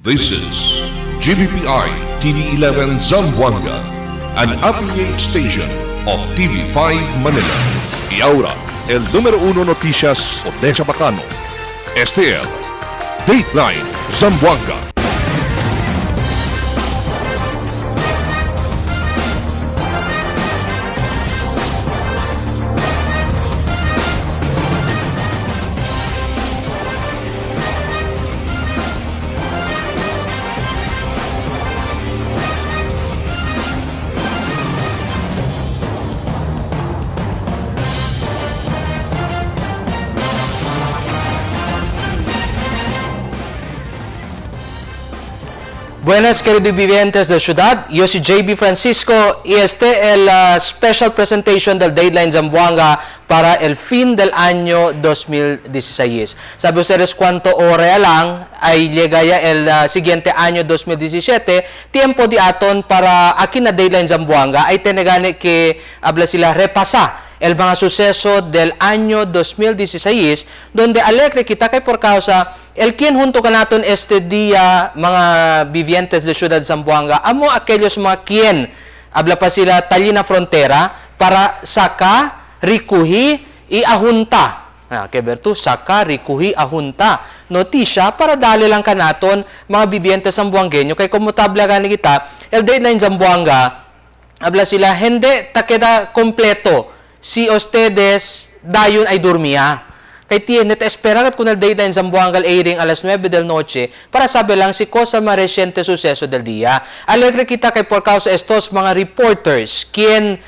This is GBPI TV11 Zamboanga, an affiliate station of TV5 Manila. Y ahora, el número uno Noticias Odessa Bacano. STL, Dateline Zamboanga. Buenas, queridos vivientes de ciudad. Yo soy JB Francisco y este es la special presentation del Dateline Zamboanga para el fin del año 2016. Sabi ustedes cuánto hora lang ay llega ya el siguiente año 2017. Tiempo di aton para aquí na Dateline Zamboanga ay tenegane que habla sila repasa el mga suceso del año 2016 donde alegre kita kay por causa el quien junto kanaton este día mga vivientes de Ciudad Zamboanga amo aquellos mga quien habla pa sila talina frontera para saka rikuhi i ahunta. Ah, bertu saka rikuhi ahunta notisya para dali lang kanaton mga vivientes zamboangueño kay komutabla gani kita el Dateline Zamboanga habla sila hindi takeda kompleto si ustedes dayon ay dormia. Kay tiene te espera kat kun el Dateline Zamboanga airing alas 9 del noche para sabi lang si cosa más reciente suceso del día. Alegre kita kay por causa estos mga reporters quien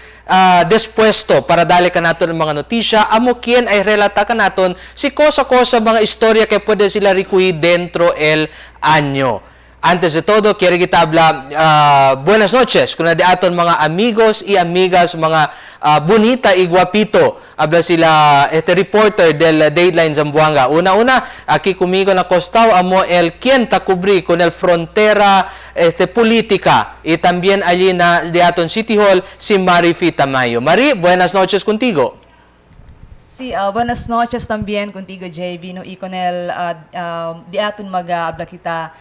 dispuesto para dali kanaton ang mga notisya, amo quien ay relata kanaton si cosa-cosa mga istorya kay pwede sila rikuhi dentro el año. Antes de todo, quiero kita habla buenas noches kuna di aton mga amigos y amigas, mga bonita y guapito. Habla sila este reporter del Dateline Zamboanga. Una-una, aquí conmigo na costao amo el quien ta cubrí con el frontera este política y también allí na di aton City Hall si Marifi Tamayo. Mari, buenas noches contigo. Sí, buenas noches también contigo, JB, no, y con el di aton mag-abla kita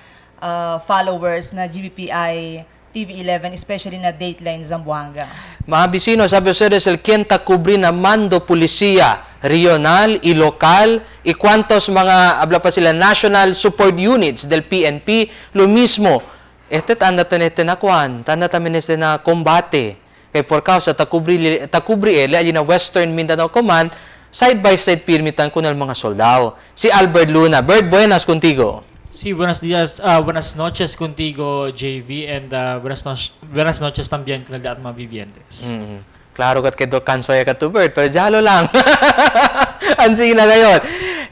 followers na GBPI TV11, especially na Dateline Zamboanga. Mga bisino, sabi ustedes, el quien ta cubrí na mando policía regional y local y cuantos mga, habla pa sila, national support units del PNP, lo mismo. Este tanda tan este na kwan, tanda tamen este na combate. Kay por causa ta cubri ele allí na Western Mindanao Command, side by side pirmitan kun el mga soldado. Si Albert Luna. Bert, buenas contigo. Sí, buenos días, buenas noches contigo, JV, and buenas noches también con el de mga vivientes. Claro kat kay kanso ya ka to Bert, pero jalo lang. Ansina ngayon.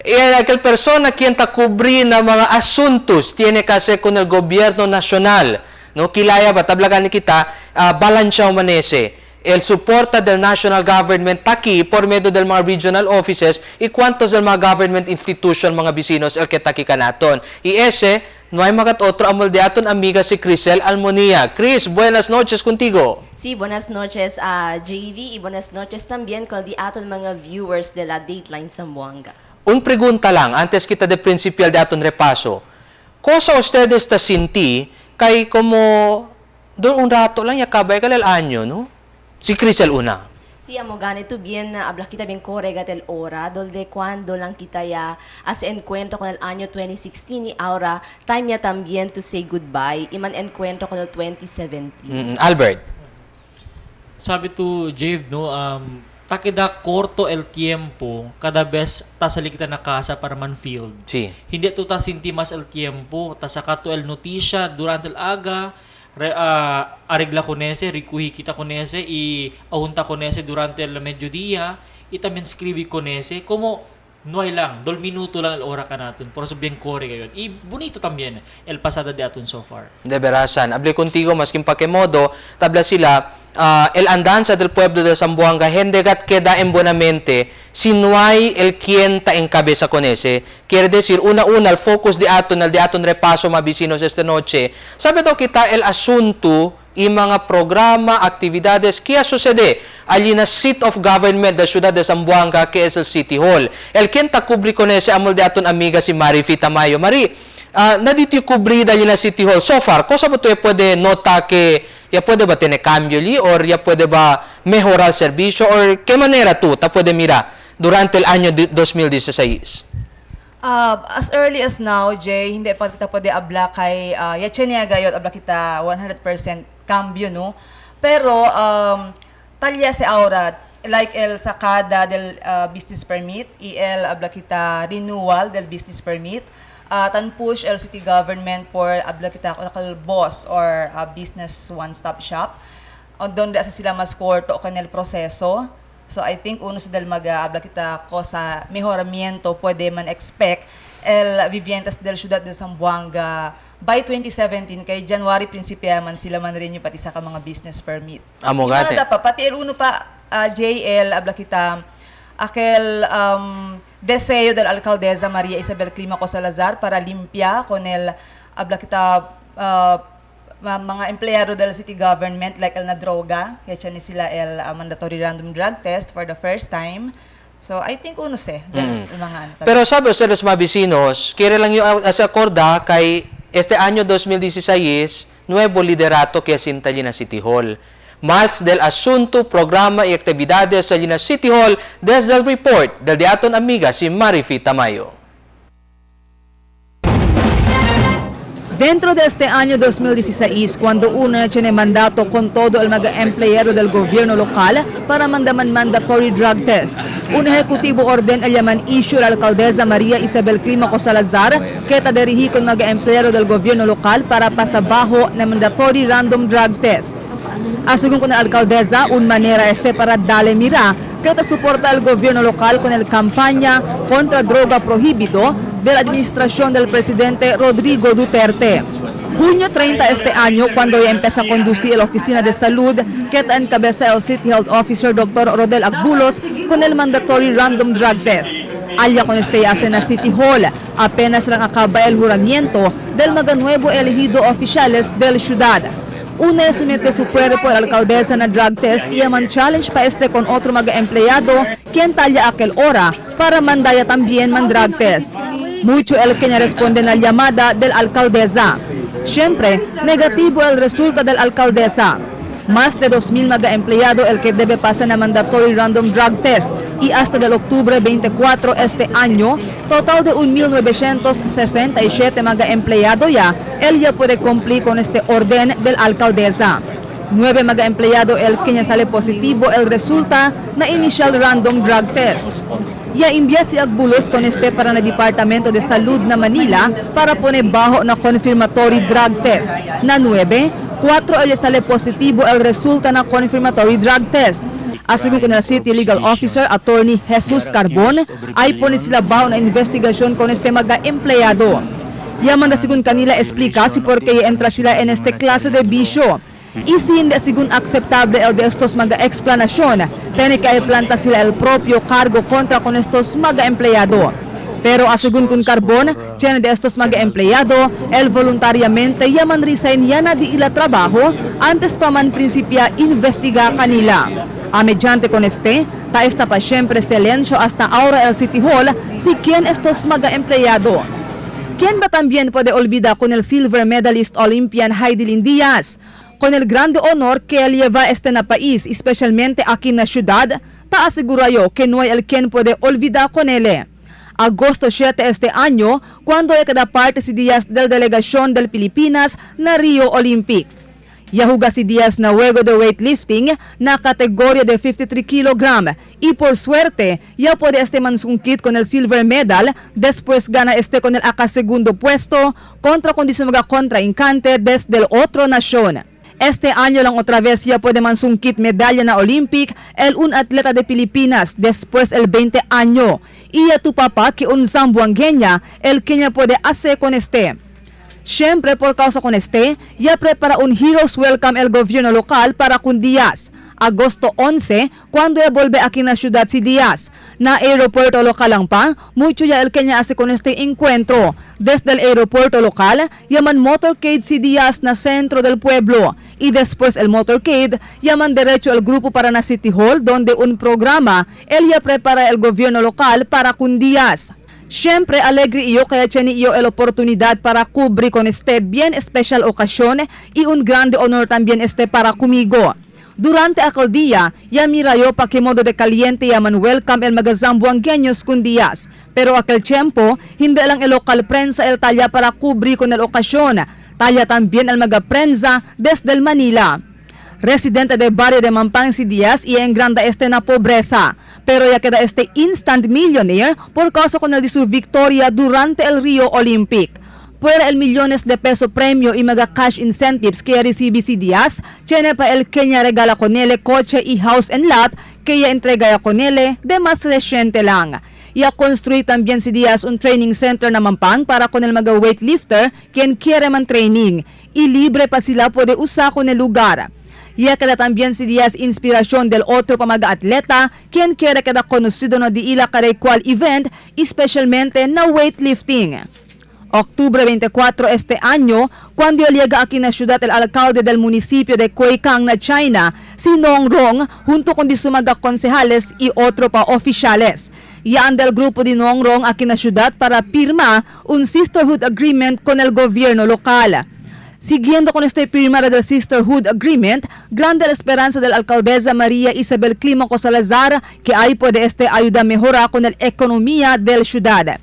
Y aquel persona quien ta cubri na mga asuntos tiene que hacer con el gobierno nacional. No kilaya ba tablagan ni kita balansyaw manese el suporta del national government taki por medio del mga regional offices y cuantos del mga government institution mga bisinos el que taki kanaton. Y ese no hay magat otro amol de aton amiga si Crisel Almonia. Chris, buenas noches contigo. Sí, buenas noches a JV y buenas noches también con di aton mga viewers de la Dateline Zamboanga. Un pregunta lang, antes kita de principial de aton repaso. Cosa ustedes ta sinti kay como doon un rato lang yakabay ka el año, no? Si Crisel una. Sí, amo ganito bien, habla kita bien correga del hora, donde cuando lang kita ya hace encuentro con el año 2016 y ahora time ya también to say goodbye, iman encuentro con el 2017. Albert. Sabi to Jave, no, takida corto el tiempo kada vez tasali kita na casa para man-field. Sí. Hindi to ta sinti mas el tiempo, ta saka to el noticia durante el aga, arregla con ese, rikuhi kita con ese, y ahunta con ese durante el mediodía, y también scribi con ese, como no hay lang, dol minuto lang el ora ka natin, por eso bien core kayo. Y bonito también el pasada de aton so far. De verasan. Hable contigo maskin pa que modo, tabla sila, el andanza del pueblo de Zamboanga, hendegat queda en buena mente, si no hay el quien ta encabeza con ese. Quiere decir, una-una, el focus de aton, el de aton repaso, mga vecinos, esta noche. Sabi daw kita, el asunto y mga programa, actividades que sucede allí na seat of government de Ciudad de Zamboanga, que es el City Hall. El quien ta cubri con ese amol de aton amiga si Marifi Tamayo. Mari, Nadito cubrida allí na City Hall. So far, cosa ba tu puede nota que ya puede ba tener cambio allí or ya puede ba mejorar el servicio or qué manera tú ta puede mirar durante el año 2016? As early as now, Jay, hindi pa kita pwede abla kay yache niya gayot abla kita 100% cambio, no? Pero talya si Aura like el sakada del business permit, el abla kita renewal del business permit, tan push el city government for abla kita kal boss or business one-stop shop. O donde asa sila mas corto con el proceso. So I think uno sa del mag-aabla kita ko sa mejoramiento pwede man expect el vivientes del Ciudad de Zamboanga by 2017 kay January prinsipya man sila man rin yung pati sa ka mga business permit. Amo Yung gate. mga pa, pati el uno pa JL abla kita aquel deseo del alcaldesa María Isabel Climaco Salazar para limpia con el abla kita mga empleyado del city government like el na droga, kaya ni sila el mandatory random drug test for the first time. So I think uno se del mga ano. Pero sabi ustedes mga vecinos, quiere lang yung se acorda kay este año 2016, nuevo liderato que asinta allí na City Hall. Más del asunto, programa y actividades allí na City Hall desde el report del Diaton amiga si Marifi Tamayo. Dentro de este año 2016, cuando uno tiene mandato con todo el mga empleyado del gobierno local para mandaman mandatory drug test. Un ejecutivo orden el llaman issue la alcaldesa María Isabel Clímaco Salazar que taderigi con mga empleyado del gobierno local para pasabajo na mandatory random drug test. Asegún con la alcaldesa, un manera este para darle mira que te soporta el gobierno local con el campaña contra droga prohibido de la administración del presidente Rodrigo Duterte. Junio 30 este año, cuando ya empezó a conducir la oficina de salud que encabeza el City Health Officer Dr. Rodel Agbulos con el mandatory random drug test. Alya con este hace na City Hall, apenas lang acaba el juramiento del mga nuevo elegido oficiales del ciudad. Una somete su cuerpo a la alcaldesa na drug test y man challenge pa este con otro mga empleyado quien talla aquel hora para mandaya también man drug test. Mucho el que responde na llamada del alcaldesa. Siyempre, negativo el resulta del alcaldesa. Más de 2,000 mga empleyado el que debe pasar na mandatory random drug test y hasta del octubre 24 este año, total de 1,967 mga empleyado ya, él ya puede cumplir con este orden del alcaldesa. 9 mga empleyado el que ya sale positivo el resulta na initial random drug test. Ya imbya si Agbulos con este para na Departamento de Salud na Manila para pone bajo na confirmatory drug test. Na 9, 4 el sale positivo el resulta na confirmatory drug test. Asegún con el City Legal Officer Attorney Jesus Carbon, ay pone sila bajo na investigasyon con este mga empleyado. Yaman na según kanila explica si por qué entra sila en este clase de bisyo. Y si hindi según aceptable el de estos mga explanasyon, tiene que planta sila el propio cargo contra con estos mga empleyado. Pero asegún con Carbon, tiene de estos mga empleyado, el voluntariamente yaman resign yana di ila trabajo antes pa man prinsipya investiga kanila. A mediante con este, ta esta pa siyempre silencio hasta ahora el City Hall si quien estos mga empleyado. ¿Quién ba también puede olvidar con el silver medalist Olympian Hidilyn Diaz? Con el grande honor que él lleva este na país, especialmente aquí na ciudad, ta asegura yo que no hay el quien puede olvidar con él. Agosto 7 este año, cuando cada parte si Diaz del delegación del Pilipinas na Rio Olympic. Yahuga si Diaz na juego de weightlifting na categoría de 53 kilogram y por suerte ya puede este mansungkit con el silver medal, después gana este con el acá segundo puesto contra condición mga kontraincante desde el otro nación. Este año lang otra vez ya puede mansungkit medalla na Olympic el un atleta de Pilipinas después el 20 año. Y ya tu papá que un zamboangueña el que puede hacer con este. Siyempre, por causa con este, ya prepara un Heroes Welcome el gobierno local para con Díaz. Agosto 11, cuando ya volve aquí na ciudad si Díaz. Na aeropuerto local lang pa, mucho ya el Kenya hace con este encuentro. Desde el aeropuerto local, llaman motorcade si Díaz na centro del pueblo. Y después el motorcade, llaman derecho al grupo para na City Hall, donde un programa, él ya prepara el gobierno local para con Díaz. Siyempre, alegre iyo kaya tiene iyo el oportunidad para cubrir con este bien especial ocasión y un grande honor también este para conmigo. Durante aquel día, ya mira yo pa que modo de caliente ya man welcome el mga Zamboangueños con Díaz. Pero aquel tiempo, hindi lang el local prensa el talla para cubrir con el ocasión. Talla también el mga prensa desde el Manila. Residente de barrio de Mampang si Diaz y en granda este na pobreza. Pero ya queda este instant millionaire por causa con el de su victoria durante el Rio Olympic. Fuera el millones de peso premio y mga cash incentives que recibe si Diaz, tiene pa el Kenya regala con él coche y house and lot que ya entrega ya con él de más reciente lang. Ya construir también si Diaz un training center na Mampang para con el mga weightlifter quien quiere man training. Y libre pa sila puede usar con el lugar. Ya queda también si Diaz inspiración del otro pa mga atleta quien quiere queda conocido na di ila kare cual event, especialmente na weightlifting. Octubre 24 este año, cuando llega aquí na ciudad el alcalde del municipio de Huikang na China, si Nong Rong, junto con di su mga konsehales y otro pa oficiales. Yan del grupo de Nong Rong aquí na ciudad para pirma un sisterhood agreement con el gobierno local. Siguiendo con este firma del Sisterhood Agreement, grande la esperanza de la alcaldesa María Isabel Clímaco Salazar que ahí puede este ayuda a mejorar con la economía del ciudad.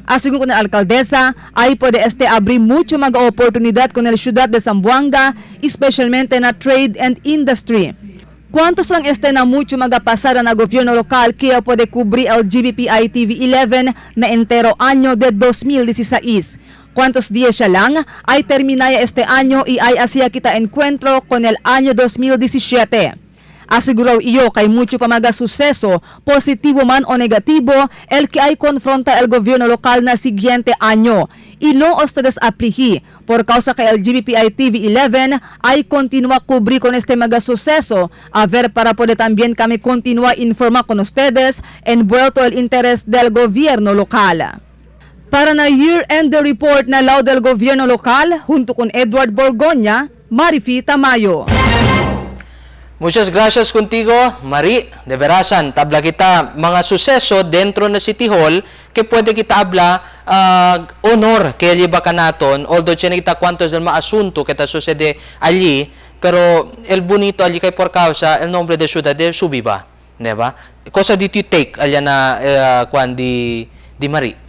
Así con la alcaldesa, ahí puede este abrir mucho más oportunidad con el ciudad de Zamboanga, especialmente en la trade and industry. ¿Cuántos lang este na mucho magapasara na gobyerno lokal kaya puede cubrir el GBPI TV 11 na entero año de 2016? ¿Cuántos días siya lang? Ay terminaya este año y ay asía kita encuentro con el año 2017. Aseguraw iyo kay mucho pa mga suceso, positibo man o negatibo, el que ay confronta el gobierno lokal na siguiente año. Y no ustedes apliji, por causa que el GBPI TV 11 ay continúa cubrir con este mga suceso, a ver para poder también kami continúa informar con ustedes envuelto el interés del gobierno lokal. Para na year-end report na law del gobyerno lokal, junto con Edward Borgoña, Marifi Tamayo. Muchas gracias contigo, Mari. De verasan, tabla kita mga suceso dentro na City Hall que pwede kita habla honor kay ba kanaton, although tiene kita cuantos del mga asunto que ta sucede allí, pero el bonito allí kay por causa el nombre de ciudad de subiba, 'di ba? Cosa did you take allá na kwan di Mari?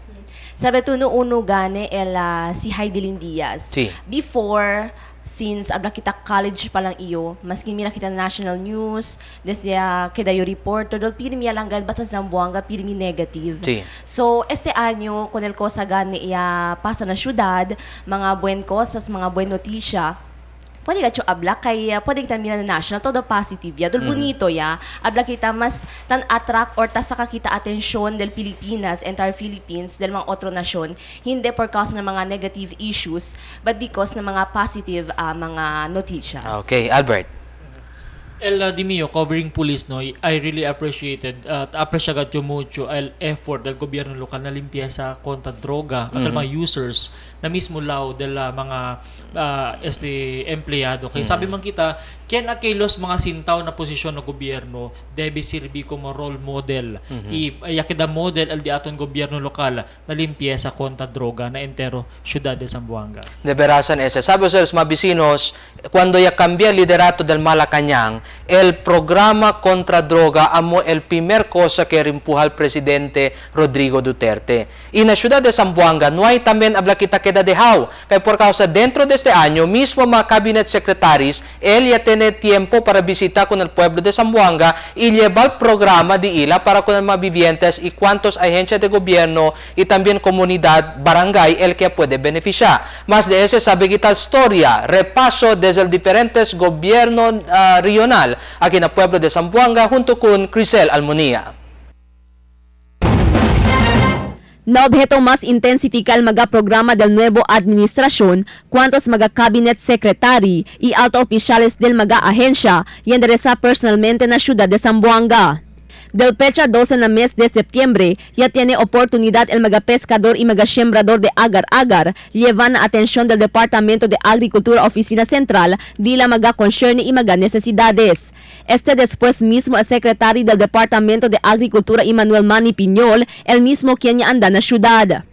Sabi to no uno gane el si Hidilyn Diaz. Si. Before, since abla kita college pa lang iyo, maski mira kita national news, desde keda yo reporter, dol pirmi lang gad basta Zamboanga, pirmi negative. Si. So, este año, con el cosa gani iya pasa na syudad, mga buen cosas, mga buen noticia, pwede ka abla kay pwede kita mira na national todo positive ya dol bonito ya abla kita mas tan attract or ta saka kita atensyon del Pilipinas, entire Philippines, del mga otro nasyon, hindi por causa ng mga negative issues but because ng mga positive mga noticias. Okay, Albert. El Di mio, covering police, no, I really appreciated, at apreciado mucho el effort del gobyerno lokal na limpieza kontra droga at mga users na mismo law del mga este empleyado. Kaya sabi man kita, ken aquellos mga sintaw na posisyon ng gobyerno debe servir como role model. Y yakida model el di aton gobyerno lokal na limpieza kontra droga na entero ciudad de Zamboanga. De verasan ese. Sabe ustedes, mga vecinos, cuando ya cambió el liderato del Malacañang, el programa contra droga amo el primer cosa que rimpuja el presidente Rodrigo Duterte. Y na ciudad de Zamboanga, no hay también habla kita queda de how. Kaya por causa dentro de este año, mismo mga cabinet secretaries, él ya tiene tiempo para visitar con el pueblo de Zamboanga y llevar el programa de ila para con el mga vivientes y cuantos agencias de gobierno y también comunidad barangay el que puede beneficiar. Más de ese sabe kita historia, repaso desde el diferentes gobierno regional aquí en el pueblo de Zamboanga junto con Crisel Almonía. Na objeto mas intensificar maga programa del nuevo administración cuantos maga cabinet secretary y alto oficiales del maga agencia y endereza personalmente na ciudad de Zamboanga. Del fecha 12 na mes de septiembre, ya tiene oportunidad el mga pescador y mga sembrador de agar-agar llevan na atención del Departamento de Agricultura Oficina Central di la mga concern y mga necesidades. Este después mismo el secretario del Departamento de Agricultura Emmanuel Manny Piñol, el mismo quien ya anda na syudad.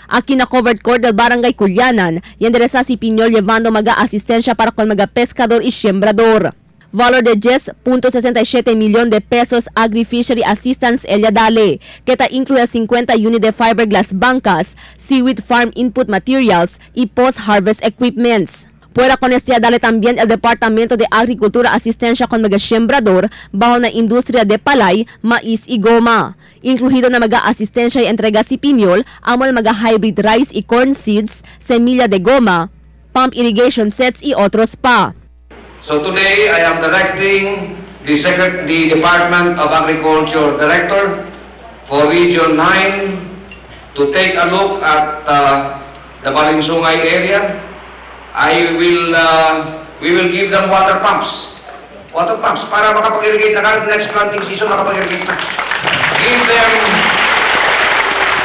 Aquí na covered court del Barangay Culyanan, yanderesa si Piñol llevando mga asistensya para con mga pescador y sembrador. Valor de 10.67 milyon de pesos Agri-Fishery Assistance ella dale, que ta incluye 50 unit de fiberglass bancas, seaweed farm input materials y post-harvest equipments. Puera con este dale también el Departamento de Agricultura asistencia con mga sembrador bajo na industria de palay, mais y goma. Incluido na mga asistensya y entrega si Piñol, amo el mga hybrid rice y corn seeds, semilla de goma, pump irrigation sets y otros pa. So today, I am directing the Department of Agriculture Director for Region 9 to take a look at the Balinsungay area. We will give them water pumps. Water pumps para makapag-irrigate na kagad next planting season, makapag-irrigate na.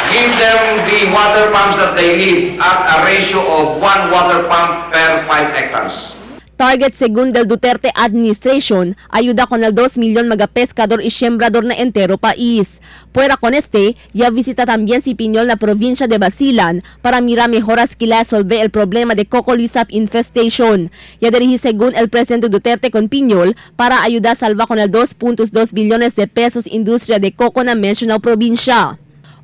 Give them the water pumps that they need at a ratio of one water pump per 5 hectares. Target según del Duterte administration, ayuda con el 2 millón mga pescador y sembrador na entero país. Fuera con este, ya visita también si Piñol na provincia de Basilan para mirar mejoras que la solve el problema de cocolisap infestation. Ya dirige según el presidente Duterte con Piñol para ayudar a salvar con el 2.2 billones de pesos industria de coco na mencionado provincia.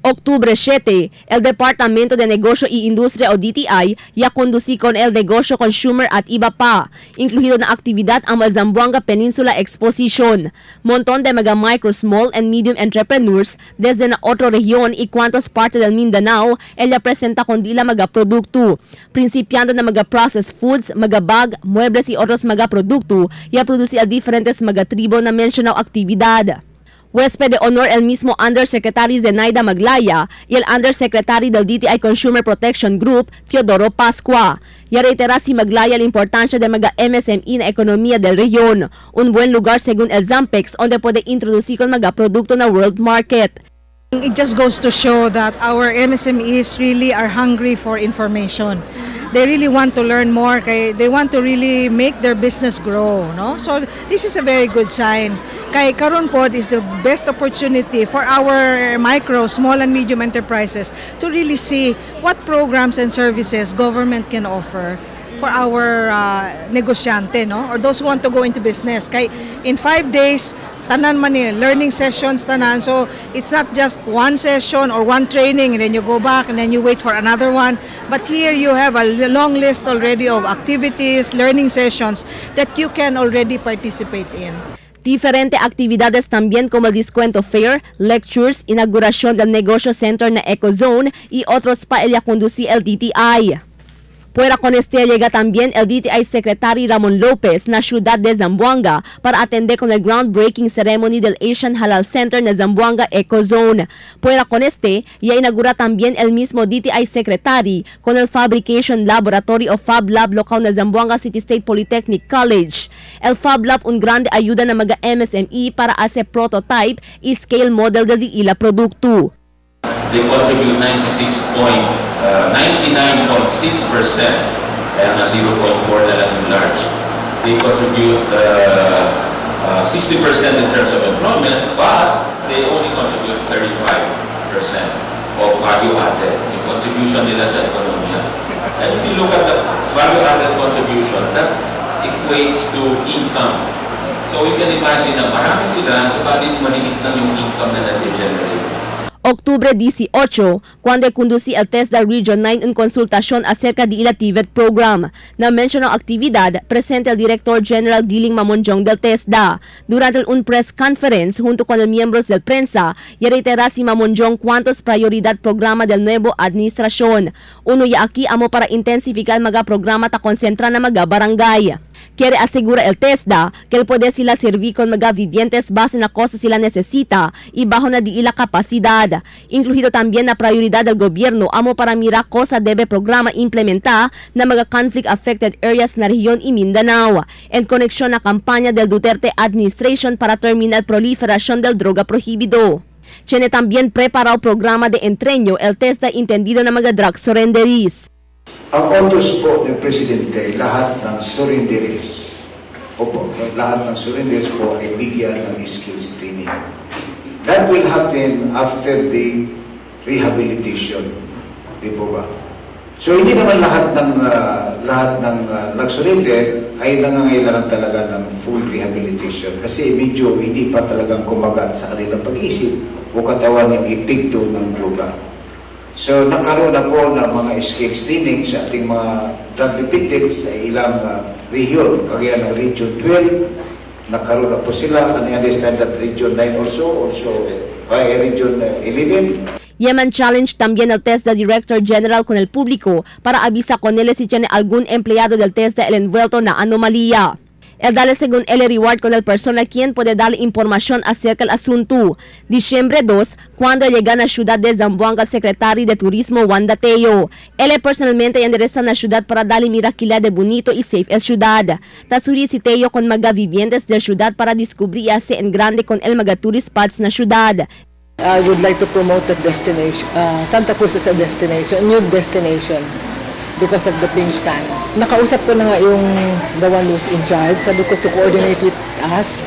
Octubre 7, el Departamento de Negosyo y Industria o DTI ya conducí con el negocio consumer at iba pa, incluido na actividad ang Zamboanga Peninsula Exposition. Montón de mga micro, small and medium entrepreneurs desde na otro región y cuantos parte del Mindanao, ella presenta con dila mga produkto. Principiando na mga processed foods, mga bag, muebles y otros mga produkto, ya produce a diferentes mga tribo na mencionado actividad. Huésped de honor el mismo Undersecretary Zenaida Maglaya y el Undersecretary del DTI Consumer Protection Group, Teodoro Pascua. Y reitera si Maglaya la importancia de mga MSME na ekonomiya del región, un buen lugar según el Zampex donde puede introducir con mga produkto na world market. It just goes to show that our MSMEs really are hungry for information. They really want to learn more. Kay they want to really make their business grow, no? So this is a very good sign. Kay karon pod is the best opportunity for our micro, small and medium enterprises to really see what programs and services government can offer for our negosyante, no? Or those who want to go into business. Kay in 5 days, tanan man ni, learning sessions tanan. So it's not just one session or one training and then you go back and then you wait for another one. But here you have a long list already of activities, learning sessions that you can already participate in. Diferente actividades también como el Descuento Fair, lectures, inauguración del negocio center na EcoZone y otros pa ella conducí el DTI. Fuera con este llega también el DTI Secretary Ramon López na ciudad de Zamboanga para atender con el groundbreaking ceremony del Asian Halal Center na Zamboanga EcoZone. Fuera con este, ya inaugura también el mismo DTI Secretary con el Fabrication Laboratory o Fab Lab local na Zamboanga City State Polytechnic College. El Fab Lab un grande ayuda na mga MSME para hacer prototype y scale model del ila produkto. They contribute 99.6%, kaya nga 0.4 na lang yung large. They contribute 60% in terms of employment, but they only contribute 35% of value added, yung contribution nila sa ekonomiya. And if you look at the value added contribution, that equates to income. So you can imagine na marami sila, so bali maliit lang yung income na na-generate. Octubre 18, cuando conducí el TESDA Region 9 en consultación acerca de la TVET program. Na mencionó actividad, presente el director general Giling Mamonjong del TESDA. Durante un press conference junto con los miembros del prensa, y reitera si Mamonjong cuántos prioridad programa del nuevo administración. Uno ya aquí amo para intensificar mga programa ta konsentra na mga barangay. Quiere asegura el TESDA que el poder sila servir con mga vivientes base na cosa sila necesita y bajo na di ila capacidad. Incluido también na prioridad del gobierno amo para mira cosa debe programa implementar na mga conflict affected areas na rehiyon y Mindanao. En conexión na campaña del Duterte administration para terminar proliferación del droga prohibido. Tiene también preparado programa de entreno el TESDA entendido na mga drug surrenderies. Ang utos po ng Presidente, lahat ng surrenderies, opo, lahat ng surrenderies po ay bigyan ng skills training. That will happen after the rehabilitation. Di po ba? So hindi naman lahat ng nag-surrender ay nangangailangan talaga ng full rehabilitation kasi medyo hindi pa talagang kumagat sa kanilang pag-isip o katawan yung epekto ng droga. So nagkaroon na po ng mga skills training sa ating mga drug dependents sa ilang rehiyon, kagaya ng Region 12, nagkaroon na po sila, and I understand that Region 9 also, Region 11. Ya man challenge también el TESDA Director General con el público para avisa con él si tiene algún empleado del TESDA el envuelto na anomalía. El dale según el reward con el persona quien puede darle información acerca del asunto. Diciembre 2, cuando llega a la ciudad de Zamboanga el secretario de Turismo Wanda Tello. Él personalmente endereza na ciudad para darle miraquila de bonito y safe el ciudad. Tasuri si Tello con mga vivientes del ciudad para descubrir y hacer en grande con el mga tourist spots na ciudad. I would like to promote that destination, Santa Cruz as a destination, a new destination because of the pink sand. Nakausap ko na nga yung the one who's in charge, sabi ko to coordinate with us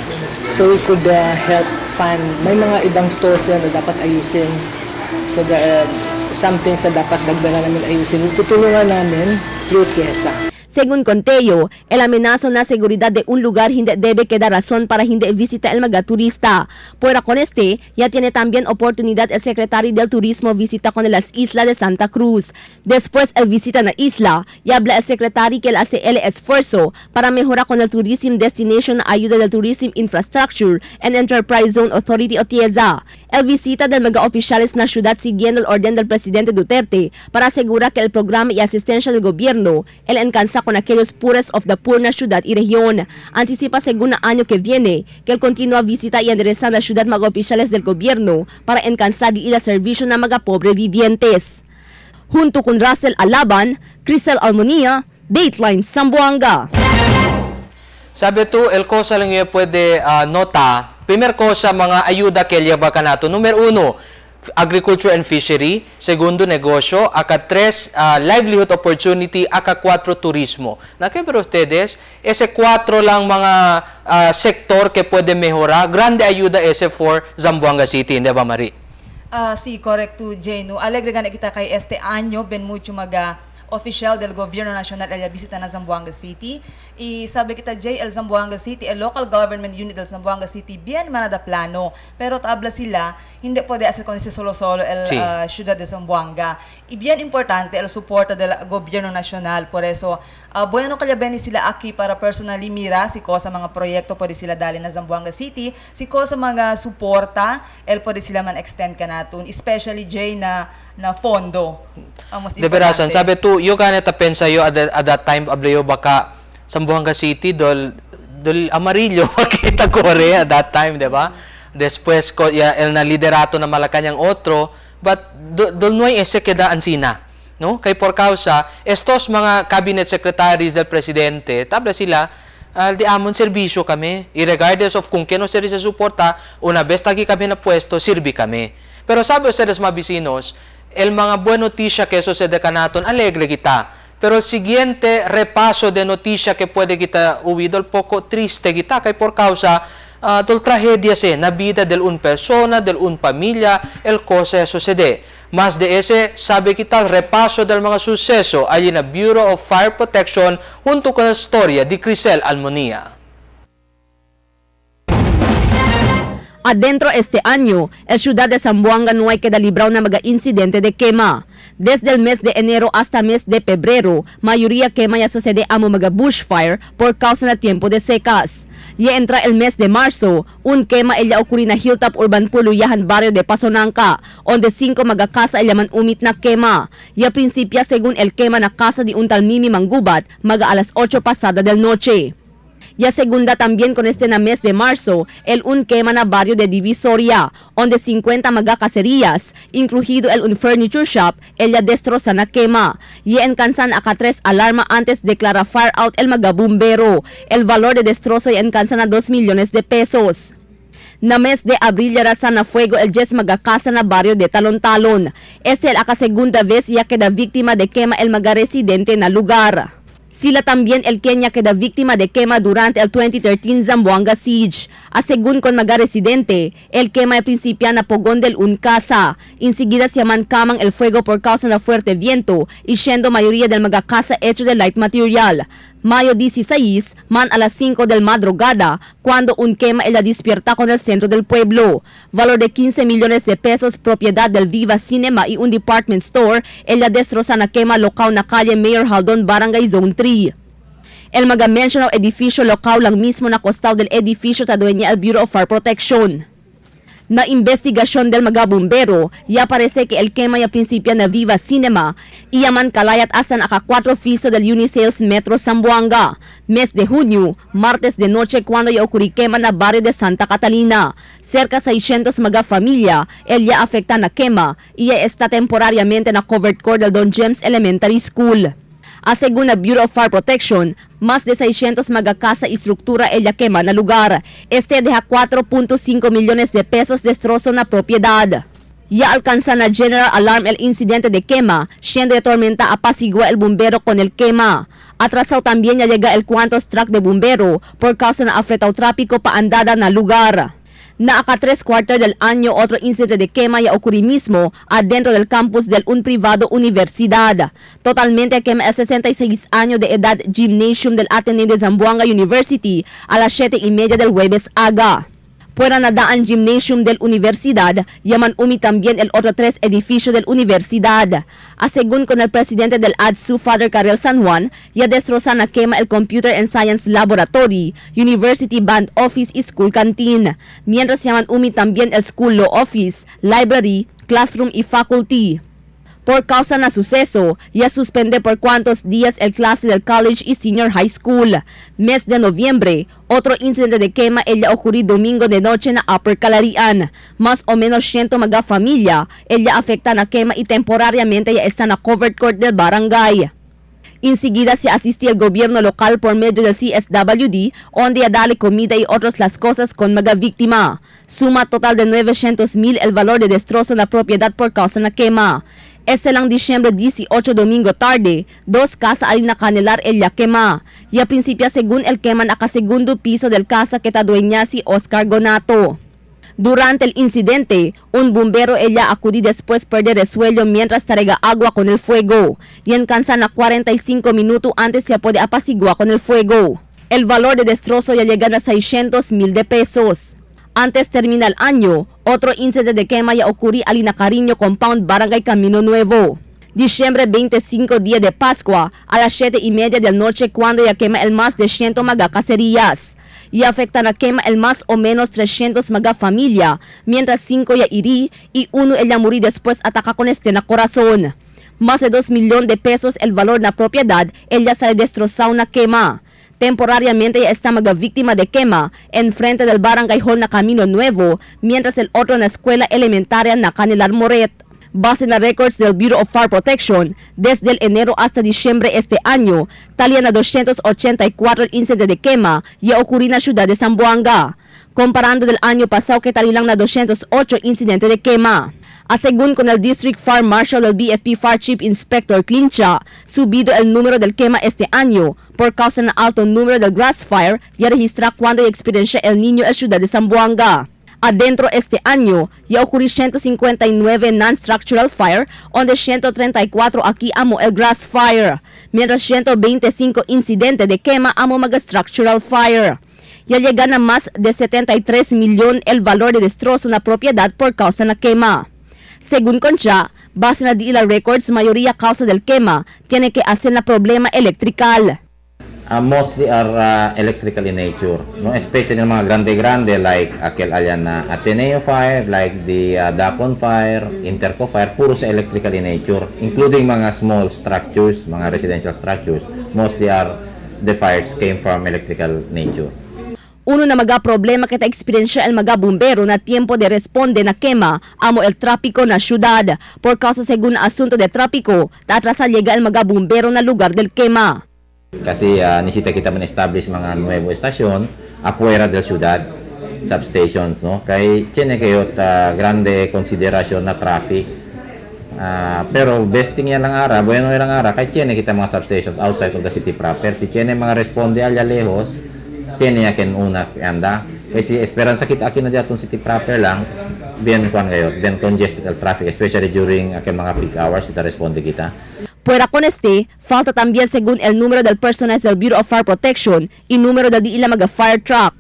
so we could help fund. May mga ibang stores yan na dapat ayusin. So there are some things na dapat dagdagan namin ayusin. Tutulungan namin through TIEZA. Según con Tello, el amenazo na seguridad de un lugar hindi debe quedar razón para hindi visita el mga turista. Fuera con este, ya tiene también oportunidad el secretario del Turismo visita con las islas de Santa Cruz. Después el visita na isla, y habla el secretario que él hace el esfuerzo para mejorar con el Tourism Destination ayuda del Tourism Infrastructure and Enterprise Zone Authority o TIEZA. El visita del mga oficiales na ciudad siguiendo el orden del presidente Duterte para asegurar que el programa y asistencia del gobierno el alcanza con aquellos poorest of the poor na ciudad y región. Anticipa según el año que viene que él continúa visita y endereza la ciudad mga oficiales del gobierno para alcanzar y el servicio na mga pobre vivientes. Junto con Russell Alaban, Crisel Almonia, Dateline Zamboanga. Sabi to, el cosa lang yung pwede nota. Primer cosa, mga ayuda que lleva kanato. Número uno, agriculture and fishery. Segundo, negosyo. Aka tres, livelihood opportunity. Aka cuatro, turismo. Nakibro ustedes, ese cuatro lang mga sector que puede mejorar. Grande ayuda ese for Zamboanga City, hindi ba, Marie? Ah, sí, correcto, Jay. No? Alegre gani kita kay este año, ben mucho maga oficial del Gobierno Nacional el visita na Zamboanga City. Y sabi kita, Jay, el Zamboanga City, el local government unit del Zamboanga City, bien manada plano. Pero tabla sila, hindi pwede hacer con ese solo-solo el ciudad de Zamboanga. Y bien importante el soporte del Gobierno Nacional. Por eso, bueno kaya beni sila aquí para personally mira si cosa mga proyekto pwede sila dali na Zamboanga City, si cosa mga suporta, el pwede sila man extend kanaton, especially Jay na fondo. Ang most De verasan, importante. Sabi to, yo ganeta pensa yo at that time ablayo baka Zamboanga City dol amarillo makita ko re at that time, di ba? Después ko ya el na liderato na Malacañang otro, but dol no hay ese queda ansina. No? Kay por causa estos mga cabinet secretaries del presidente, tabla sila di amon serbisyo kami. Irregardless of kung keno seri sa suporta, una vez tagi kami na pwesto, sirbi kami. Pero sabi ustedes mga bisinos, el mga buena noticia que sucede kanaton, alegre kita. Pero el siguiente repaso de noticia que puede kita uwi, dol poco triste kita, kay por causa dol tragedia se na vida del un persona, del un pamilya, el cosa sucede. Mas de ese, sabe kita el repaso del mga suceso allí na Bureau of Fire Protection junto con la historia de Crisel Almonia. Adentro este año, el ciudad de Zamboanga no hay queda librado na mga incidente de quema. Desde el mes de enero hasta mes de febrero, mayoría quema ya sucede amo mga bushfire por causa na tiempo de secas. Ya entra el mes de marzo, un quema ella ocurri na Hilltop Urban Puluyahan barrio de Pasonanca, onde cinco mga casa ella man umit na quema. Ya principia según el quema na casa de un tal Mimi Mangubat, maga alas 8 pasada del noche. Ya segunda también con este na mes de marzo, el un quema na barrio de Divisoria, donde 50 mga caserías, incluido el un furniture shop, ella destroza na quema. Y en Cansan aka 3 alarma antes declara fire out el magabumbero. El valor de destrozo y en Cansan a 2 millones de pesos. Na mes de abril yara na fuego el 10 magakasa na barrio de Talon-Talon. Este el aka segunda vez ya queda víctima de quema el maga residente na lugar. Sila también el Kenya queda víctima de quema durante el 2013 Zamboanga Siege. A según con maga residente, el quema principia na pogón del un casa. Enseguida se llaman kamang el fuego por causa de fuerte viento y siendo mayoría del maga casa hecho de light material. Mayo 16, man a las 5 del madrugada, cuando un quema ella despierta con el centro del pueblo. Valor de 15 millones de pesos, propiedad del Viva Cinema y un department store, ella destroza na quema local na calle Mayor Haldon, Barangay Zone 3. El maga mencionado edificio local lang mismo na costado del edificio ta dueña el Bureau of Fire Protection. Na investigación del mga bumbero, ya parece que el quema ya principia na Viva Cinema, iyaman kalayat asan aka 4 piso del Unisales Metro Zamboanga. Mes de junio, martes de noche cuando ya ocurri quema na barrio de Santa Catalina. Cerca 600 mga familia, el ya afecta na quema, y ya está temporariamente na covered court del Don James Elementary School. A según la Bureau of Fire Protection, más de 600 magakasa y estructura ella quema na lugar. Este deja 4.5 millones de pesos destrozo na propiedad. Ya alcanza na general alarm el incidente de quema, siendo de tormenta apacigua el bombero con el quema. Atrasado también ya llega el cuantos truck de bombero por causa na afretado tráfico paandada na lugar. Na aka 3/4 del año otro incidente de quema ya ocurrió mismo adentro del campus del un privado universidad. Totalmente quema el 66 años de edad gymnasium del Ateneo de Zamboanga University a las 7:30 del jueves aga. Fuera na daan gymnasium del universidad, yaman umi también el otro 3 edificio del universidad. A según con el presidente del ADSU, Father Karel San Juan, ya destroza na quema el Computer and Science Laboratory, University Band Office y School Canteen. Mientras yaman umi también el School Law Office, Library, Classroom y Faculty. Por causa na suceso, ya suspende por cuantos días el clase del college y senior high school. Mes de noviembre, otro incidente de quema ella ocurrió domingo de noche na Upper Calarian. Más o menos 100 mga familia, ella afecta na quema y temporariamente ya está na covered court del barangay. Enseguida se asistió el gobierno local por medio del CSWD, donde a darle comida y otras las cosas con mga víctima. Suma total de 900,000 el valor de destrozo en la propiedad por causa na quema. Este lang Disyembre 18 domingo tarde, 2 casa alin na kanelar el ya quema. Y a principio según el quema naka segundo piso del casa que ta dueña si Oscar Gonato. Durante el incidente, un bombero ella acudí después perder el suelo mientras traiga agua con el fuego. Y en Cansan a 45 minutos antes se puede apaciguar con el fuego. El valor de destrozo ya llega a 600,000 de pesos. Antes termina el año, otro incidente de quema ya ocurrió al Cariño Compound, Barangay Camino Nuevo. Diciembre 25, día de Pascua, a las 7:30 de la noche cuando ya quema el más de 100 maga cacerías. Y afectan a quema el más o menos 300 maga familia, mientras 5 ya irí y 1 ella morí después ataca con este na corazón. Más de 2 millones de pesos el valor na propiedad, ella sale destrozado na quema. Temporariamente ya está maga víctima de quema en frente del Barangay Hall na Camino Nuevo, mientras el otro en la escuela elementaria na Canelar Moret. Base en las records del Bureau of Fire Protection, desde el enero hasta diciembre este año, talía na 284 incidentes de quema ya ocurrió en la ciudad de Zamboanga, comparando del año pasado que talilang na 208 incidentes de quema. A según con el District Fire Marshal del BFP Fire Chief Inspector Clincha, subido el número del quema este año por causa del alto número del grass fire ya registra cuando experiencia el niño en ciudad de Zamboanga. Adentro este año, ya ocurrió 159 non-structural fire, donde 134 aquí amo el grass fire, mientras 125 incidentes de quema amo maga structural fire. Ya llegan a más de 73 millones el valor de destrozo na propiedad por causa na quema. Según Concha, base na DILA records, mayoría causa del quema tiene que hacer la problema electrical. Mostly are electrical in nature, no? Especially ng mga grande-grande like aquel alyan na Ateneo Fire, like the Dacon Fire, Interco Fire, puro sa electrical in nature, including mga small structures, mga residential structures, mostly are the fires came from electrical nature. Uno na maga problema que ta experiencia el maga bombero na tiempo de responde na quema amo el tráfico na ciudad. Por causa según asunto de tráfico, ta atrasa llega el maga bombero na lugar del quema. Kasi nisita kita man establish mga nuevo estasyon afuera del ciudad, substations, no? Kay tiene kayo grande consideration na traffic. Pero best thing yan lang ara, bueno yan lang ara, kay tiene kita mga substations outside of the city proper. Si tiene mga responde allá lejos, tiene yakin una anda. Kay si esperanza kita akin na diatong city proper lang, bien kuan kayo, bien congested el traffic, especially during akin mga peak hours, ita responde kita. Fuera con este, falta también según el número del personal del Bureau of Fire Protection y número del diila maga fire truck.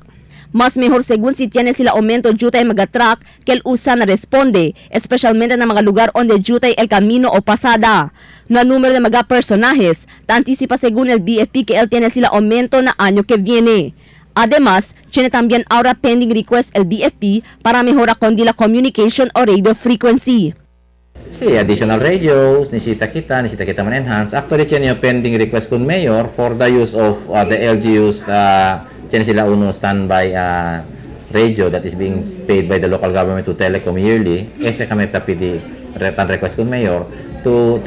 Mas mejor según si tiene sila aumento jutay maga truck que el usa na responde, especialmente na mga lugar donde jutay el camino o pasada. Na número de maga personajes, ta anticipa según el BFP que él tiene sila aumento na año que viene. Además, tiene también ahora pending request el BFP para mejora con la communication o radio frequency. Si additional radios, nisita kita man enhance. Actually, tiyan yung pending request kun mayor for the use of the LGUs, tiyan sila uno standby radio that is being paid by the local government to telecom yearly. Ese kami tapidi retan request kun mayor to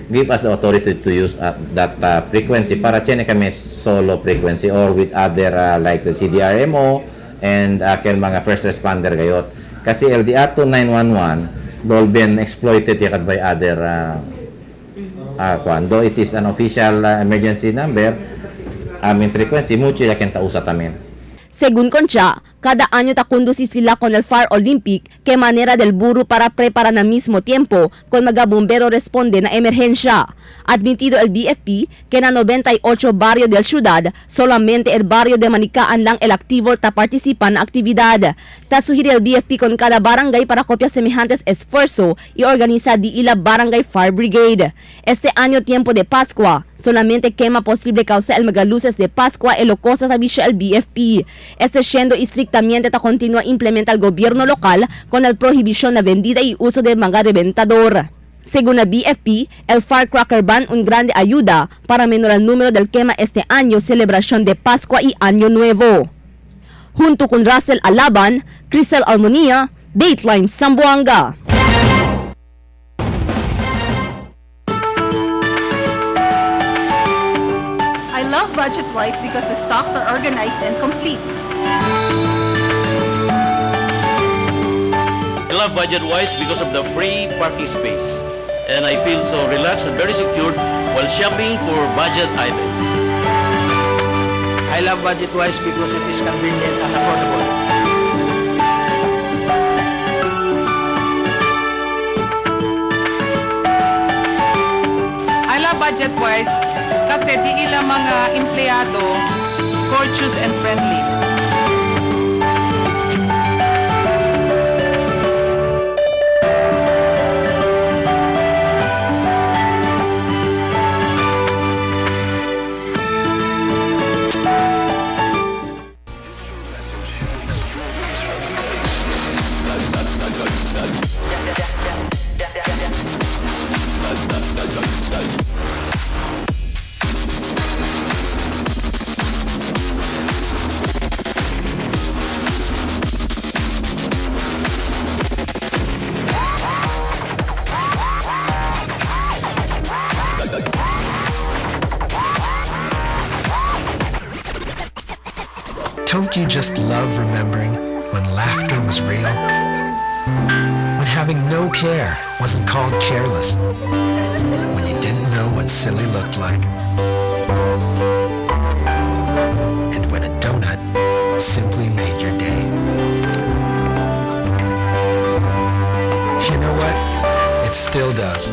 give us the authority to use that frequency para tiyan kami solo frequency or with other like the CDRMO and ken mga first responder gayot. Kasi LDR 2911 dol been exploited yakat by other though it is an official emergency number, amin frequency mucho yakin tausat amin. Según Concha, cada año ta conduci sila con el Fire Olympic que manera del burro para preparar al mismo tiempo con mga bombero responde na emergencia. Admitido el BFP que na 98 barrio del ciudad, solamente el barrio de Manikaan lang el activo ta participa na actividad. Ta sugiere el BFP con cada barangay para copiar semejantes esfuerzo y organiza di ila Barangay Fire Brigade. Este año tiempo de Pascua, solamente quema posible causa el megaluces de Pascua el cosa tabisha el BFP. Este siendo estrictamente ta continua implementa el gobierno local con el prohibición na vendida y uso de mga reventador. Según la BFP, el Firecracker Ban un grande ayuda para menorar el número del quema este año celebración de Pascua y Año Nuevo. Junto con Russell Alaban, Crisel Almonía, Dateline Zamboanga. I love BudgetWise because the stocks are organized and complete. I love BudgetWise because of the free parking space. And I feel so relaxed and very secured while shopping for budget items. I love BudgetWise because it is convenient and affordable. I love BudgetWise kasi di ila mga empleyado courteous and friendly. Don't you just love remembering when laughter was real? When having no care wasn't called careless? When you didn't know what silly looked like? And when a donut simply made your day? You know what? It still does.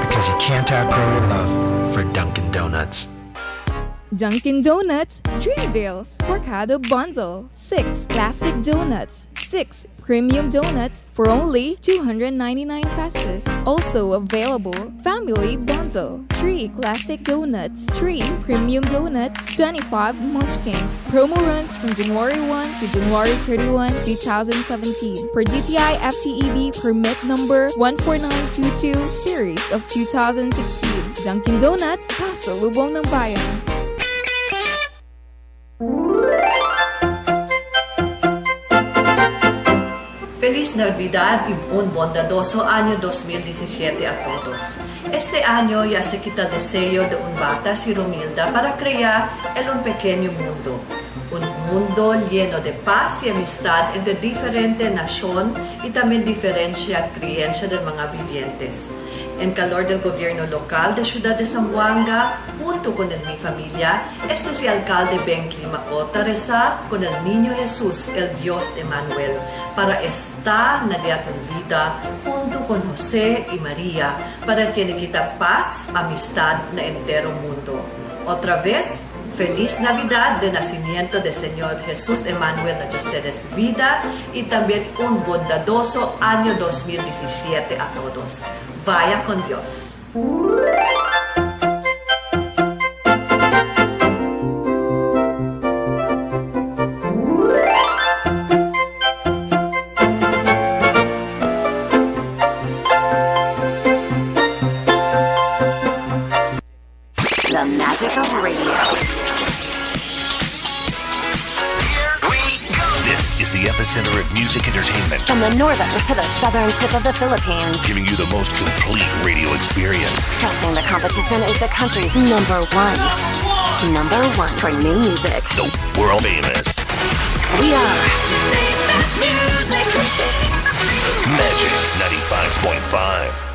Because you can't outgrow your love for Dunkin' Donuts. Dunkin' Donuts Dream Deals Corcado Bundle. 6 classic donuts, 6 premium donuts for only 299 pesos. Also available Family Bundle. 3 classic donuts, 3 premium donuts, 25 munchkins. Promo runs from January 1 to January 31, 2017. Per DTI FTEB permit number 14922 series of 2016. Dunkin' Donuts, pasalubong ng bayan. Feliz Navidad y un bondadoso año 2017 a todos. Este año ya se quita el deseo de un Batas y Romilda para crear el un pequeño mundo. Un mundo lleno de paz y amistad entre diferente nación y también diferencia creencia de mga vivientes. En calor del gobierno local de Ciudad de Zamboanga, junto con el mi familia, este es el alcalde Ben Climacota reza con el Niño Jesús, el Dios Emanuel, para esta Navidad vida junto con José y María, para que kita paz, amistad na entero mundo. Otra vez, feliz Navidad de nacimiento del Señor Jesús Emanuel na ustedes vida y también un bondadoso año 2017 a todos. Vaya con Dios. The magic of radio. This is the epicenter of music entertainment, From the northern to the southern tip of the Philippines. giving you the most complete radio experience. Crushing the competition is the country's number one. Number one for new music. The world famous We are today's best music. Magic 95.5.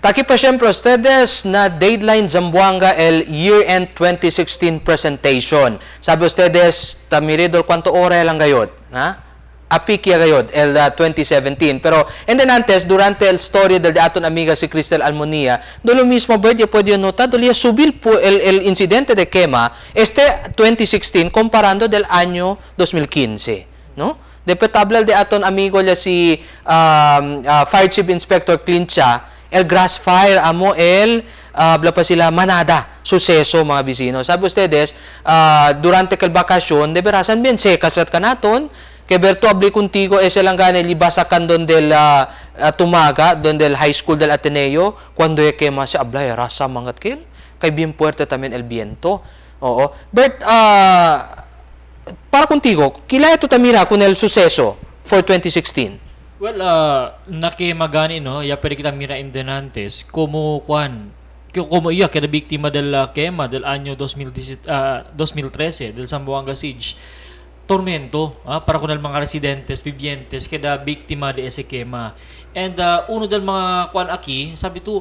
Taki pa siyempre ustedes na Dateline Zamboanga el year-end 2016 presentation. Sabi ustedes, tamiridol cuánto ora lang gayod, ha? Apikia gayod el 2017. Pero, and then antes, durante el story del de aton amiga si Cristel Almonia, dolo mismo, Bert, ya pwede nota, dolo ya subil po el incidente de quema este 2016 comparando del año 2015, no? Después tabla de aton amigo ya si Fire Chief Inspector Clincha, el grass fire amo el bla pa sila manada suceso mga bisino. Sabi ustedes, durante kel bakasyon, de verasan bien sekas at kanaton, kay Berto abli contigo ese lang gani libasakan don del Tumaga, don del High School del Ateneo, cuando e quema si abla e rasa mangat kel, kay bien puerte también el viento. Oo. Bert, para contigo, kila ito tamira con el suceso for 2016? Well, nakimagani no, ya pwede kita mira antes como kwan como iya kada biktima del quema del año 2017, 2013 del Zamboanga Siege. Tormento para con el mga residentes vivientes kada biktima de ese quema. And uno del mga kwan aki, sabi tu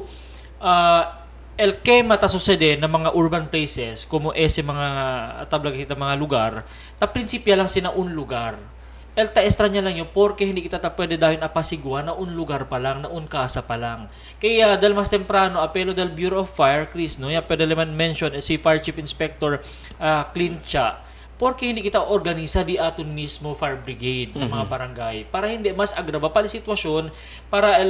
el quema ta sucede na mga urban places como ese mga tabla kita mga lugar, ta prinsipya lang sina un lugar. El ta extraña lang yun porque hindi kita ta pwede dahil apasiguan na un lugar pa lang, na un casa pa lang. Kaya dahil mas temprano, apelo del Bureau of Fire, Chris, no, ya pwede naman mention si Fire Chief Inspector Clincha, porque hindi kita organisa di aton mismo fire brigade ng mga barangay para hindi mas agrava pa ang sitwasyon para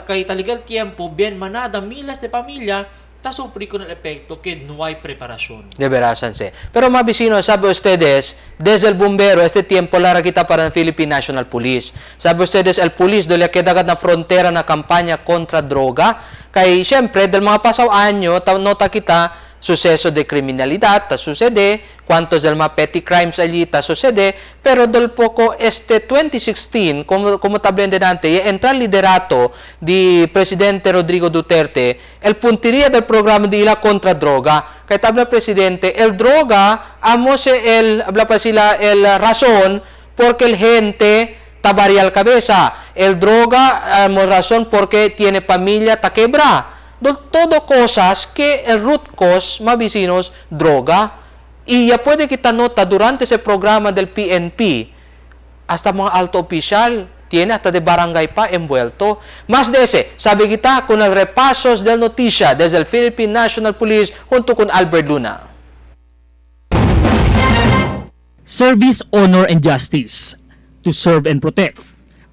kay taligal tiempo bien manada miles de pamilya ta sufri con el epekto que no hay preparación. De verasan se. Pero mga bisino, sabi ustedes, desde el bombero, este tiempo lara kita para ng Philippine National Police. Sabi ustedes, el police dole queda na frontera na kampanya kontra droga. Kay siyempre, del mga pasaw anyo, nota kita, suceso de kriminalidad, ta sucede, cuantos del mga petty crimes allí, ta sucede, pero del poco este 2016, como tablen delante, entra el liderato di Presidente Rodrigo Duterte, el puntería del programa de ila contra droga. Kay tabla presidente, el droga, amo se el, habla pa sila, el razón, porque el gente tabarial cabeza. El droga, amo razón porque tiene familia, ta quebra. Todo cosas que el root cause, mabisinos, droga. Y ya puede kita nota durante ese programa del PNP, hasta mga alto oficial, tiene hasta de barangay pa envuelto. Más de ese, sabi kita con el repasos del noticia desde el Philippine National Police junto con Albert Luna. Service, honor, and justice. To serve and protect.